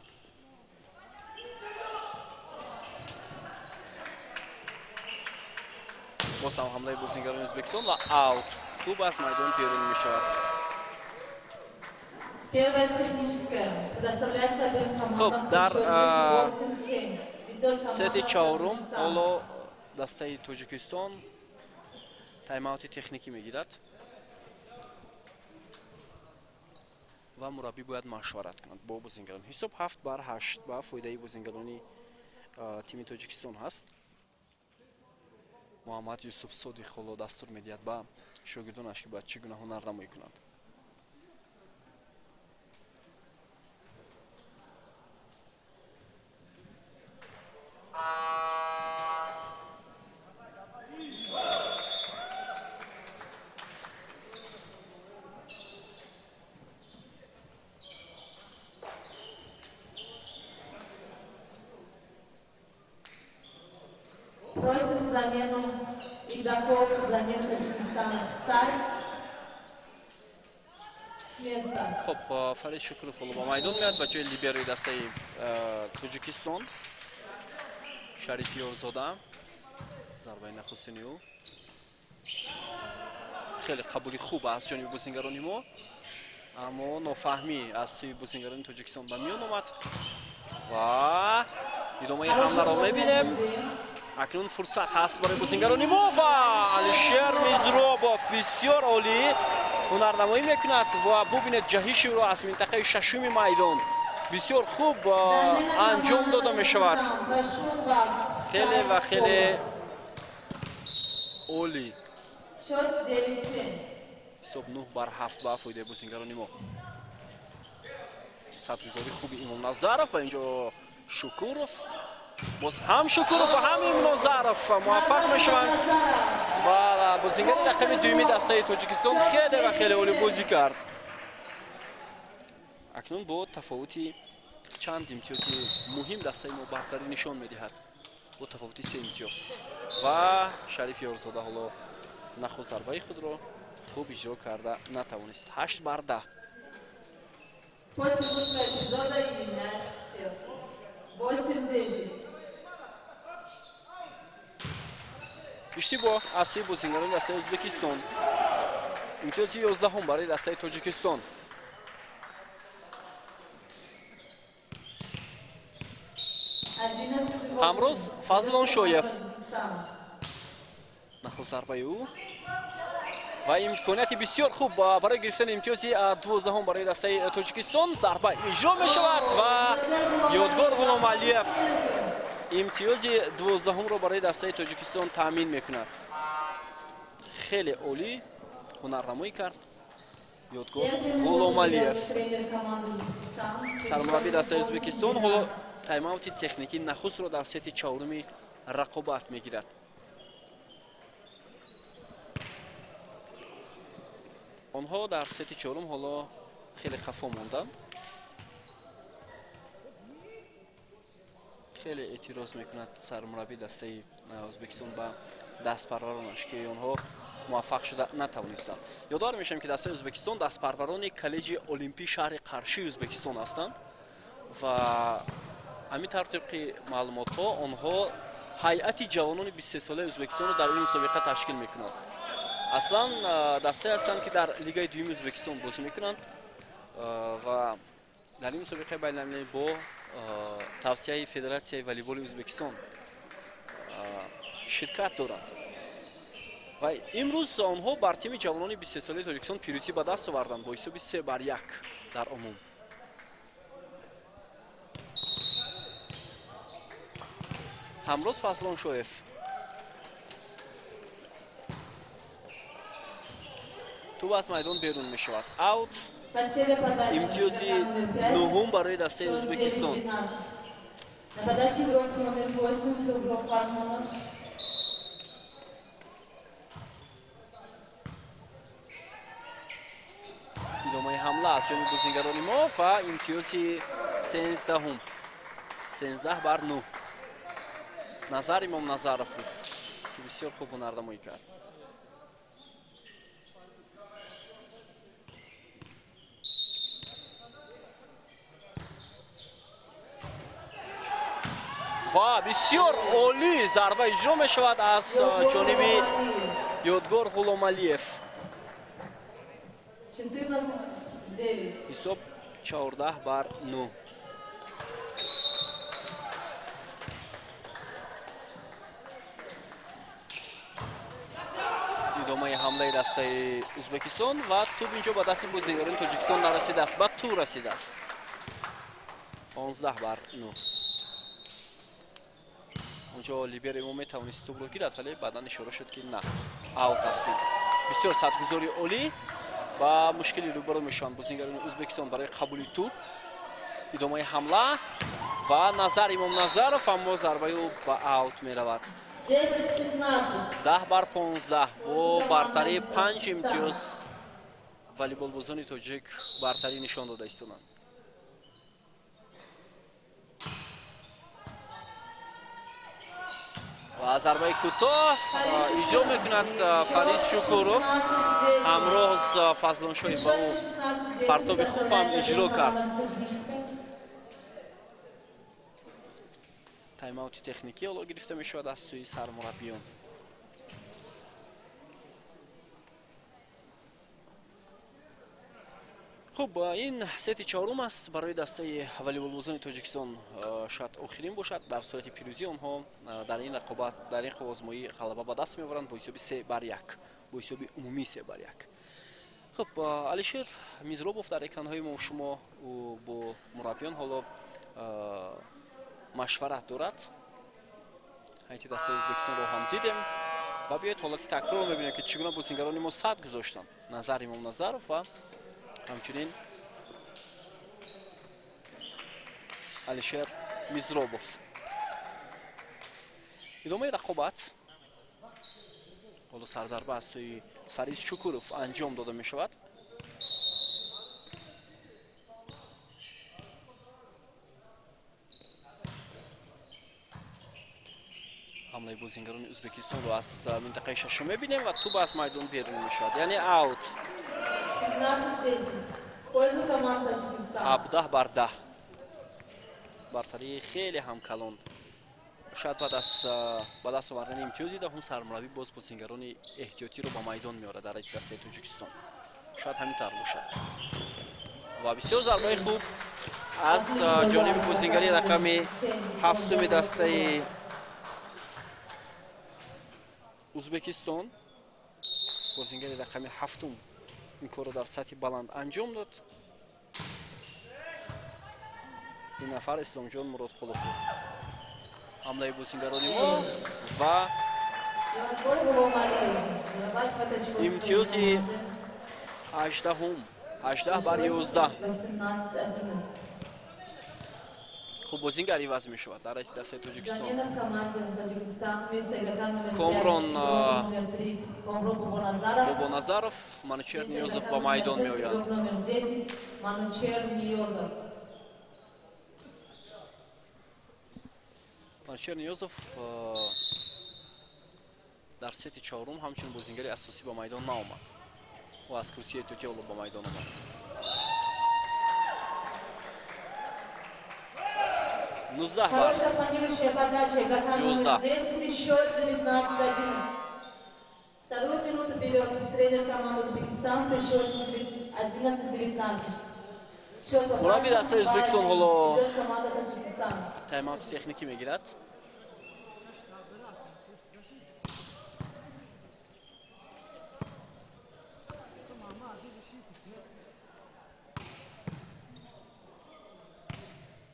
Боз ҳам ҳамлаи бозингарони Ӯзбекистон ва аут. Тӯб аз майдон берун мешавад. Хуб, дар сети чаҳорум ҳоло дастаи Тоҷикистон тайм-аути техникӣ мегирад ва мураббӣ бояд машварат кунад бо бозингарон. Ҳисоб 7-8 ба фоидаи бозингарони тими Тоҷикистон ҳаст. Муҳаммад Юсуф Содиқ ҳоло дастур медиҳад ба шогирдонаш, ки бояд чӣ гуна ҳунарнамоӣ кунанд. Просим замену игроков, замену Таджикистана встать с места. Хуб, Фарид Шукуров ҳоло ба майдон меояд ба ҷои либерои дастаи Тоҷикистон. Шариф Ёрзода зарбаи нахустини ӯ хеле қабули хуб аз ҷониби бозингарони мо, аммо нофаҳмӣ аз сӯи бозингарони Тоҷикистон ба миён омад ва идомаи ҳамларо мебинем. Акнун фурсат ҳаст барои бозингарони мо ва Алишер Мизробов бисёр олӣ ҳунарнамоӣ мекунад ва бубинед ҷаҳиши ӯро аз минтақаи шашуми майдон бисёр хуб анҷом дода мешавад. Хеле ва хеле олӣ. Ҳисоб 9-7 ба фоидаи бозингарони мо. Садгузори хуби Имомназаров ва инҷо Шукуров Боз ҳам Шукуров ва ҳам Имнозаров муваффақ мешаванд ва бозингари рақами дуюми дастаи Тоҷикистон хеле ва хеле олӣ бозӣ кард. Акнун бо тафовути чанд имтиёзи муҳим дастаи мо бартарӣ нишон медиҳад, бо тафовути 3 имтиёз. Ва Шариф Ёрзода ҳоло нахуст зарбаи худро хуб иҷро карда натавонист. 8 бар 10. После лучшего эпизода и мяч в сетку. 8-10. Иштибоҳ аз сӯи бозингарони дастаи Ӯзбекистон. Имтиёзи 11 барои дастаи Тоҷикистон. Ҳамроз Фазлоншоев. Нахуст зарбаи ӯ ва имконияти бисёр хуб барои гирифтани имтиёзи 12 барои дастаи Тоҷикистон. Зарба иҷро мешавад ва Ёдгор Ғуломалиев имтиёзи 12-ро барои дастаи Тоҷикистон таъмин мекунад. Хеле олӣ ҳунарнамоӣ кард Ёдгор Ғуломалиев. Сармураббии дастаи Ӯзбекистон ҳоло тайм-аути техникии нахустро дар сети чаҳоруми рақобат мегирад. Онҳо дар сети чорум ҳоло хеле хафо монданд. Хеле эътироз мекунад сармураббии дастаи Ӯзбекистон ба дастпарваронаш, ки онҳо муваффақ шуда натавонистанд. Ёдовар мешавем, ки дастаи Ӯзбекистон дастпарварони коллеҷи олимпии шаҳри Қаршии Ӯзбекистон ҳастанд ва ҳамин тавр тибқи маълумотҳо онҳо ҳайати ҷавонони 23-солаи Ӯзбекистонро дар ин мусобиқа ташкил мекунанд. Аслан дастае ҳастанд, ки дар лигаи дуюми Ӯзбекистон бозӣ мекунанд ва дар ин мусобиқаи байналмилалӣ бо тавсияи Федератсияи волейболи Ӯзбекистон ширкат доранд. Ва имрӯз онҳо бар тими ҷавонони 23-солаи Тоҷикистон пирӯзӣ ба даст оварданд бо ҳисоби 3-1 дар умум. Ҳамроз Фазлоншоев. Тӯб аз майдон берун мешавад. Аут. Имтиёзи 9 барои дастаи Ӯзбекистон. Идомаи ҳамла аз ҷониби бозингарони мо ва имтиёзи 13-ум. 13 бар 9. Назар Имомназаров буд, ки бисёр хуб ҳунарнамоӣ кард. Ва бисёр олӣ зарба иҷро мешавад аз ҷониби Ёдгор Ғуломалиев. Ҳисоб 14 бар 9. Идомаи ҳамлаи дастаи Ӯзбекистон ва тӯб инҷо ба дасти бозингарони Тоҷикистон нарасидааст, ба тӯ расидааст. 15 бар 9. Онҷо либери мо метавонист тӯбро гирад, вале баъдан ишора шуд, ки на, аут аст. Бисёр садгузори олӣ ба мушкили рӯбарӯ мешаванд бозингарони Ӯзбекистон барои қабули тӯб. Идомаи ҳамла ва Назар Имомназаров, аммо зарбаи ӯ ба аут меравад. 10 бар 15 бо бартарии 5 имтиёз волейболбозони тоҷик бартарӣ нишон дода истоданд. Ва зарбаи кӯтоҳ иҷро мекунад Фарид Шукуров. Ҳамроз Фазлоншоев ба ӯ партоби хуб ҳам иҷро кард. Тайм-аути техникӣ ҳоло гирифта мешавад аз сӯи сармураббиён. Хуб, ин сети чорум аст барои дастаи волейболбозони Тоҷикистон, шояд охирин бошад. Дар сурати пирӯзӣ онҳо дар ин рақобат, дар ин қувваозмоӣ ғалаба ба даст меоваранд бо ҳисоби 3-1, бо ҳисоби умумӣ 3-1. Хуб, Алишер Мизробов дар экранҳои мо шумо бо мураббиён ҳоло машварат дорад. Ҳайати дастаи Ӯзбекистонро ҳам дидем ва биёед ҳолати такрорро мебинем, ки чӣ гуна бозингарони мо сад гузоштанд. Назар Имомназаров ва ҳамчунин Алишер Мизробов. Идомаи рақобат ҳоло сарзарба аз сӯи Фариз Шукуров анҷом дода мешавад. Ҳамлаи бозингарони Ӯзбекистонро аз минтақаи шашум мебинем ва тӯб аз майдон берун мешавад, яъне аут. 17-10. Бартарии хеле ҳам калон. Шояд баъд аз ба даст овардани имтиёзи даҳум сармураббӣ боз бозингарони эҳтиётиро ба майдон меорад дар дастаи Тоҷикистон. Шояд ҳамин тавр бошад. Ва бисёр зарбаи хуб аз ҷониби бозингари рақами ҳафтуми дастаи Ӯзбекистон. Бозингари рақами ҳафтум ин корро дар сатҳи баланд анҷом дод. Ин нафар Исломҷон Муродқулов. Ҳамлаи бозингарони мо ва имтиёзи ҳаждаҳум, 18-11. Хуб, бозингар иваз мешавад дар райти дастаи Тоҷикистон. Комрон Бобоназаров, Манучер Ниёзов ба майдон меоянд. Манучер Ниёзов дар сети чорум ҳамчун бозингари асосӣ ба майдон наомад. Ӯ аз курсии эҳтиётӣ ҳоло ба майдон омад. 19-11. Вторую минуту берет тренер команды Узбекистан при счете 11-19. Мурабби дастаи Ӯзбекистон ҳоло тайм-аути техникӣ мегирад.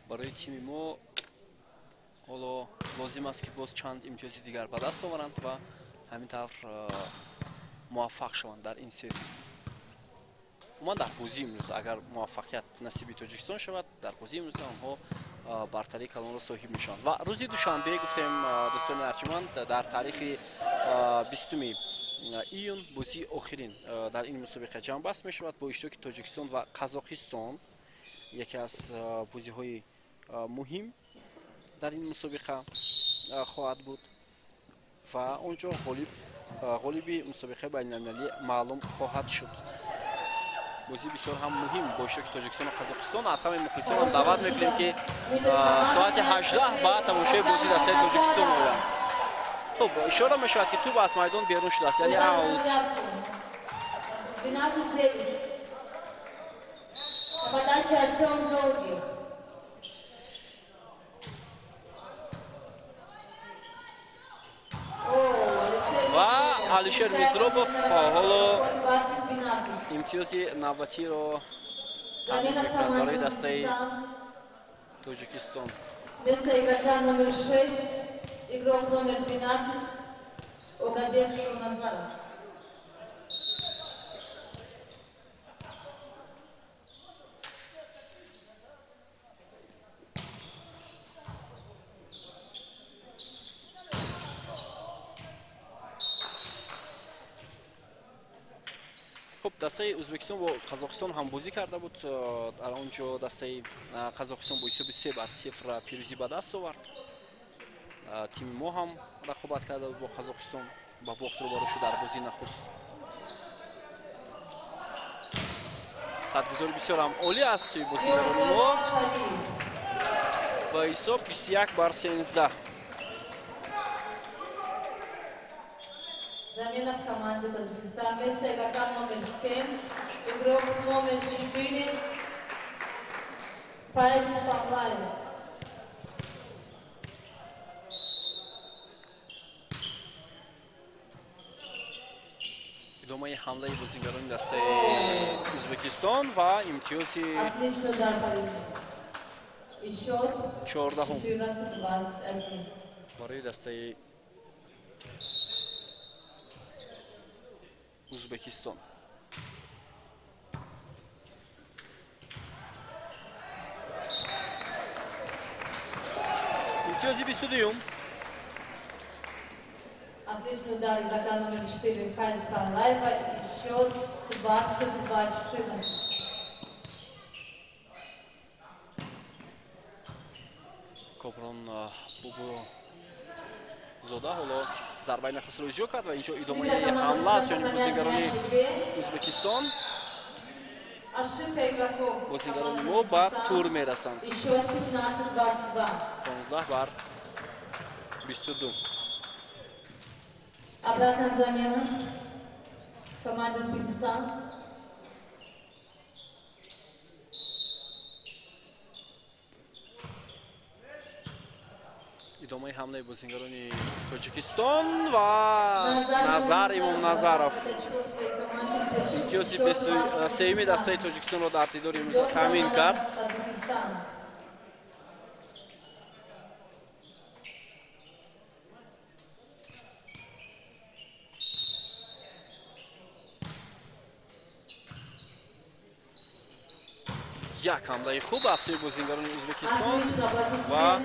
Барои тими мо ҳоло лозим аст, ки боз чанд имтиёзи дигар ба даст оваранд ва ҳамин тавр муваффақ шаванд дар ин сет. Умуман дар бозии имрӯз агар муваффақият насиби Тоҷикистон шавад, дар бозии имрӯз онҳо бартарии калонро соҳиб мешаванд. Ва рӯзи душанбе гуфтем, дӯстони арҷманд, дар таърихи 20 июн бозии охирин дар ин мусобиқа ҷамъбаст мешавад бо иштироки Тоҷикистон ва Қазоқистон. Яке аз бозиҳои муҳим дар ин мусобиқа хоҳад буд ва он ҷо ғолиби мусобиқаи байналмилалӣ маълум хоҳад шуд. Бозӣ бисёр ҳам муҳим бо иштироки Тоҷикистон ва Қазоқистон. Аз ҳамаи мухлисон ҳам даъват мекунем, ки соати 18 ба тамошои бозии дастаи Тоҷикистон оянд. Хуб, ишора мешавад, ки тӯб аз майдон берун шудааст, яъне аут. Ва Алишер Мизробов ҳоло имтиёзи навбатиро таъмин мекунад барои дастаи Тоҷикистон. Вместо игрока номер 6, игрок номер 12 Огабек Шурназаров. Хуб, дастаи Ӯзбекистон бо Қазоқистон ҳам бозӣ карда буд. Дар он ҷо дастаи Қазоқистон бо ҳисоби 3-0 пирӯзӣ ба даст овард. Тими мо ҳам рақобат карда буд бо Қазоқистон, ба бохт рӯбарӯ шуд дар бозии нахуст. Садгузори бисёр ҳам олӣ аст сӯи бозигарони мо ба ҳисоб 21-13. Замена в команде Таджикистан. Вместо игрока номер 7, игрок номер 4, Файз Павлаев. Идомаи ҳамлаи бозигарони дастаи Ӯзбекистон ва имтиёзи 14-ум барои дастаи Ӯзбекистон. Имтиёзи 22-юм. Отличный удар игрока номер 4 Хазика Алаева и счет 22-14. Коброн Бобозода ҳоло зарбаи нахустро иҷро кард ва инҷо идомаи ҳамла аз ҷониби бозигарони Ӯзбекистон. Бозигарони мо ба тур мерасанд. 15-22. Обратная замена команде Узбекистан. Идомаи ҳамлаи бозигарони Тоҷикистон ва Назар Имомназаров имтиёзи сеюми дастаи Тоҷикистонро дар дидори имрӯза таъмин кард. Як ҳамлаи хуб аз сӯи бозигарони Ӯзбекистон ва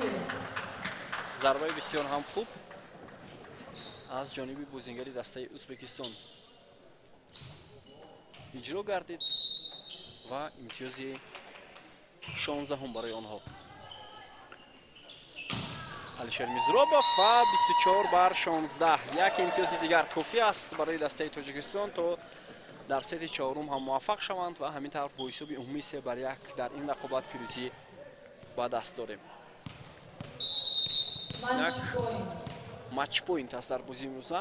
зарбаи бисёр ҳам хуб аз ҷониби бозингари дастаи Ӯзбекистон иҷро гардид ва имтиёзи 16-ум барои онҳо. Алишер Мизробов ва 24-16. Як имтиёзи дигар кофӣ аст барои дастаи Тоҷикистон то дар сети чорум ҳам муваффақ шаванд ва ҳамин тавр бо ҳисоби умумии 3-1 дар ин рақобат пирӯзӣ ба даст дорем. Як матчпоинт аст дар бозии имрӯза.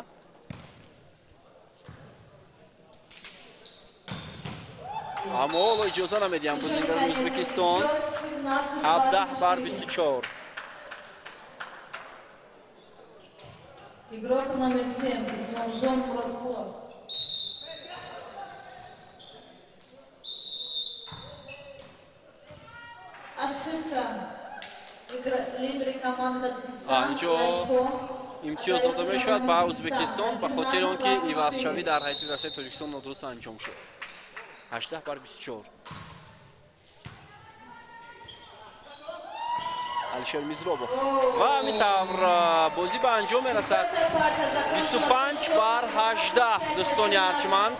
Аммо ҳоло иҷоза намедиҳанд бозигарони Ӯзбекистон. 17-24. Игрок номер 7 Исламжон Муроткулов. Ошибка. Инҷо имтиёз дода мешавад ба Ӯзбекистон ба хотири он ки ивазшавӣ дар ҳайати дастаи Тоҷикистон нодуруст анҷом шуд. 18-24. Алишер Мизробов ва ҳамин тавр бозӣ ба анҷом мерасад. 25-18 дӯстони арҷманд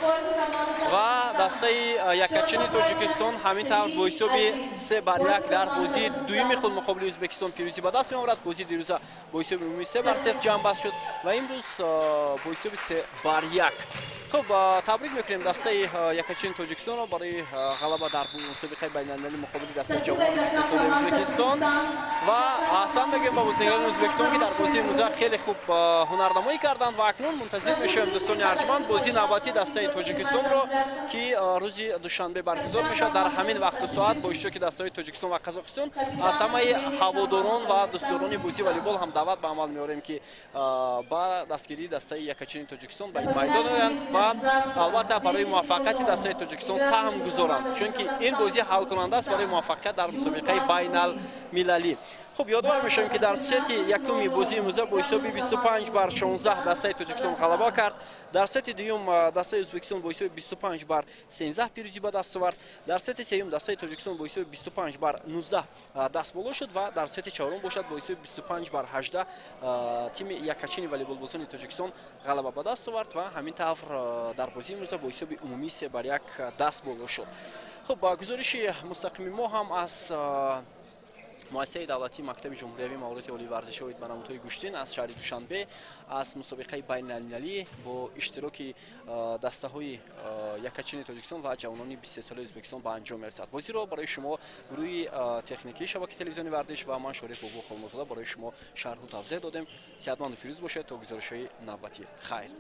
ва дастаи якачини Тоҷикистон ҳамин тавр бо ҳисоби 3-1 дар бозии дуюми худ муқобили Ӯзбекистон пирӯзӣ ба даст меоварад. Бозии дирӯза бо ҳисоби умумии 3-0 ҷамъбаст шуд ва имрӯз бо ҳисоби 3-1. Хуб, табрик мекунем дастаи якачини Тоҷикистонро барои ғалаба дар мусобиқаи байналмилалӣ муқобили дастаи ҷавонони 23-солаи Ӯзбекистон ва аҳсан мегӯем ба бозигарони Ӯзбекистон ки дар бозии имрӯза хеле хуб ҳунарнамоӣ карданд ва акнун мунтазир мешавем дӯстони арҷманд бозии навбатии дастаи Тоҷикистонро ки рӯзи душанбе баргузор мешавад дар ҳамин вақту соат бо иштироки дастаҳои Тоҷикистон ва Қазоқистон. Аз ҳамаи ҳаводорон ва дӯстдорони бозии волейбол ҳам даъват ба амал меорем ки ба дастгирии дастаи якачини Тоҷикистон ба ин майдон оянд ва албатта барои муваффақияти дастаи Тоҷикистон саҳм гузоранд, чунки ин бозӣ ҳалкунанда аст барои муваффақият дар мусобиқаи байналмилалӣ. Хуб, ёдовар мешавем ки дар сети якуми бозии имрӯза бо ҳисоби 25-16 дастаи Тоҷикистон ғалаба кард. Дар сети дуюм дастаи Ӯзбекистон бо ҳисоби 25-13 пирӯзӣ ба даст овард. Дар сети сеюм дастаи Тоҷикистон бо ҳисоби 25-19 даст боло шуд ва дар сети чорум бошад бо ҳисоби 25-18 тими якачини волейболбозони Тоҷикистон ғалаба ба даст овард ва ҳамин тавр дар бозии имрӯза бо ҳисоби умумии 3-1 даст боло шуд. Хуб, гузориши мустақими мо ҳам аз муассисаи давлатии мактаби ҷумҳуриявии маҳорати олии варзиши оид ба намудҳои гӯштин аз шаҳри Душанбе аз мусобиқаи байналмилалӣ бо иштироки дастаҳои якачини Тоҷикистон ва ҷавонони 23-солаи Ӯзбекистон ба анҷом мерасад. Бозиро барои шумо гурӯҳи техникии шабакаи телевизиони варзиш ва ман Шориф Бобо Холмуртоза барои шумо шарҳу тавзеҳ додем. Сеҳатманду пирӯз бошед то гузоришҳои навбатӣ. Хайр.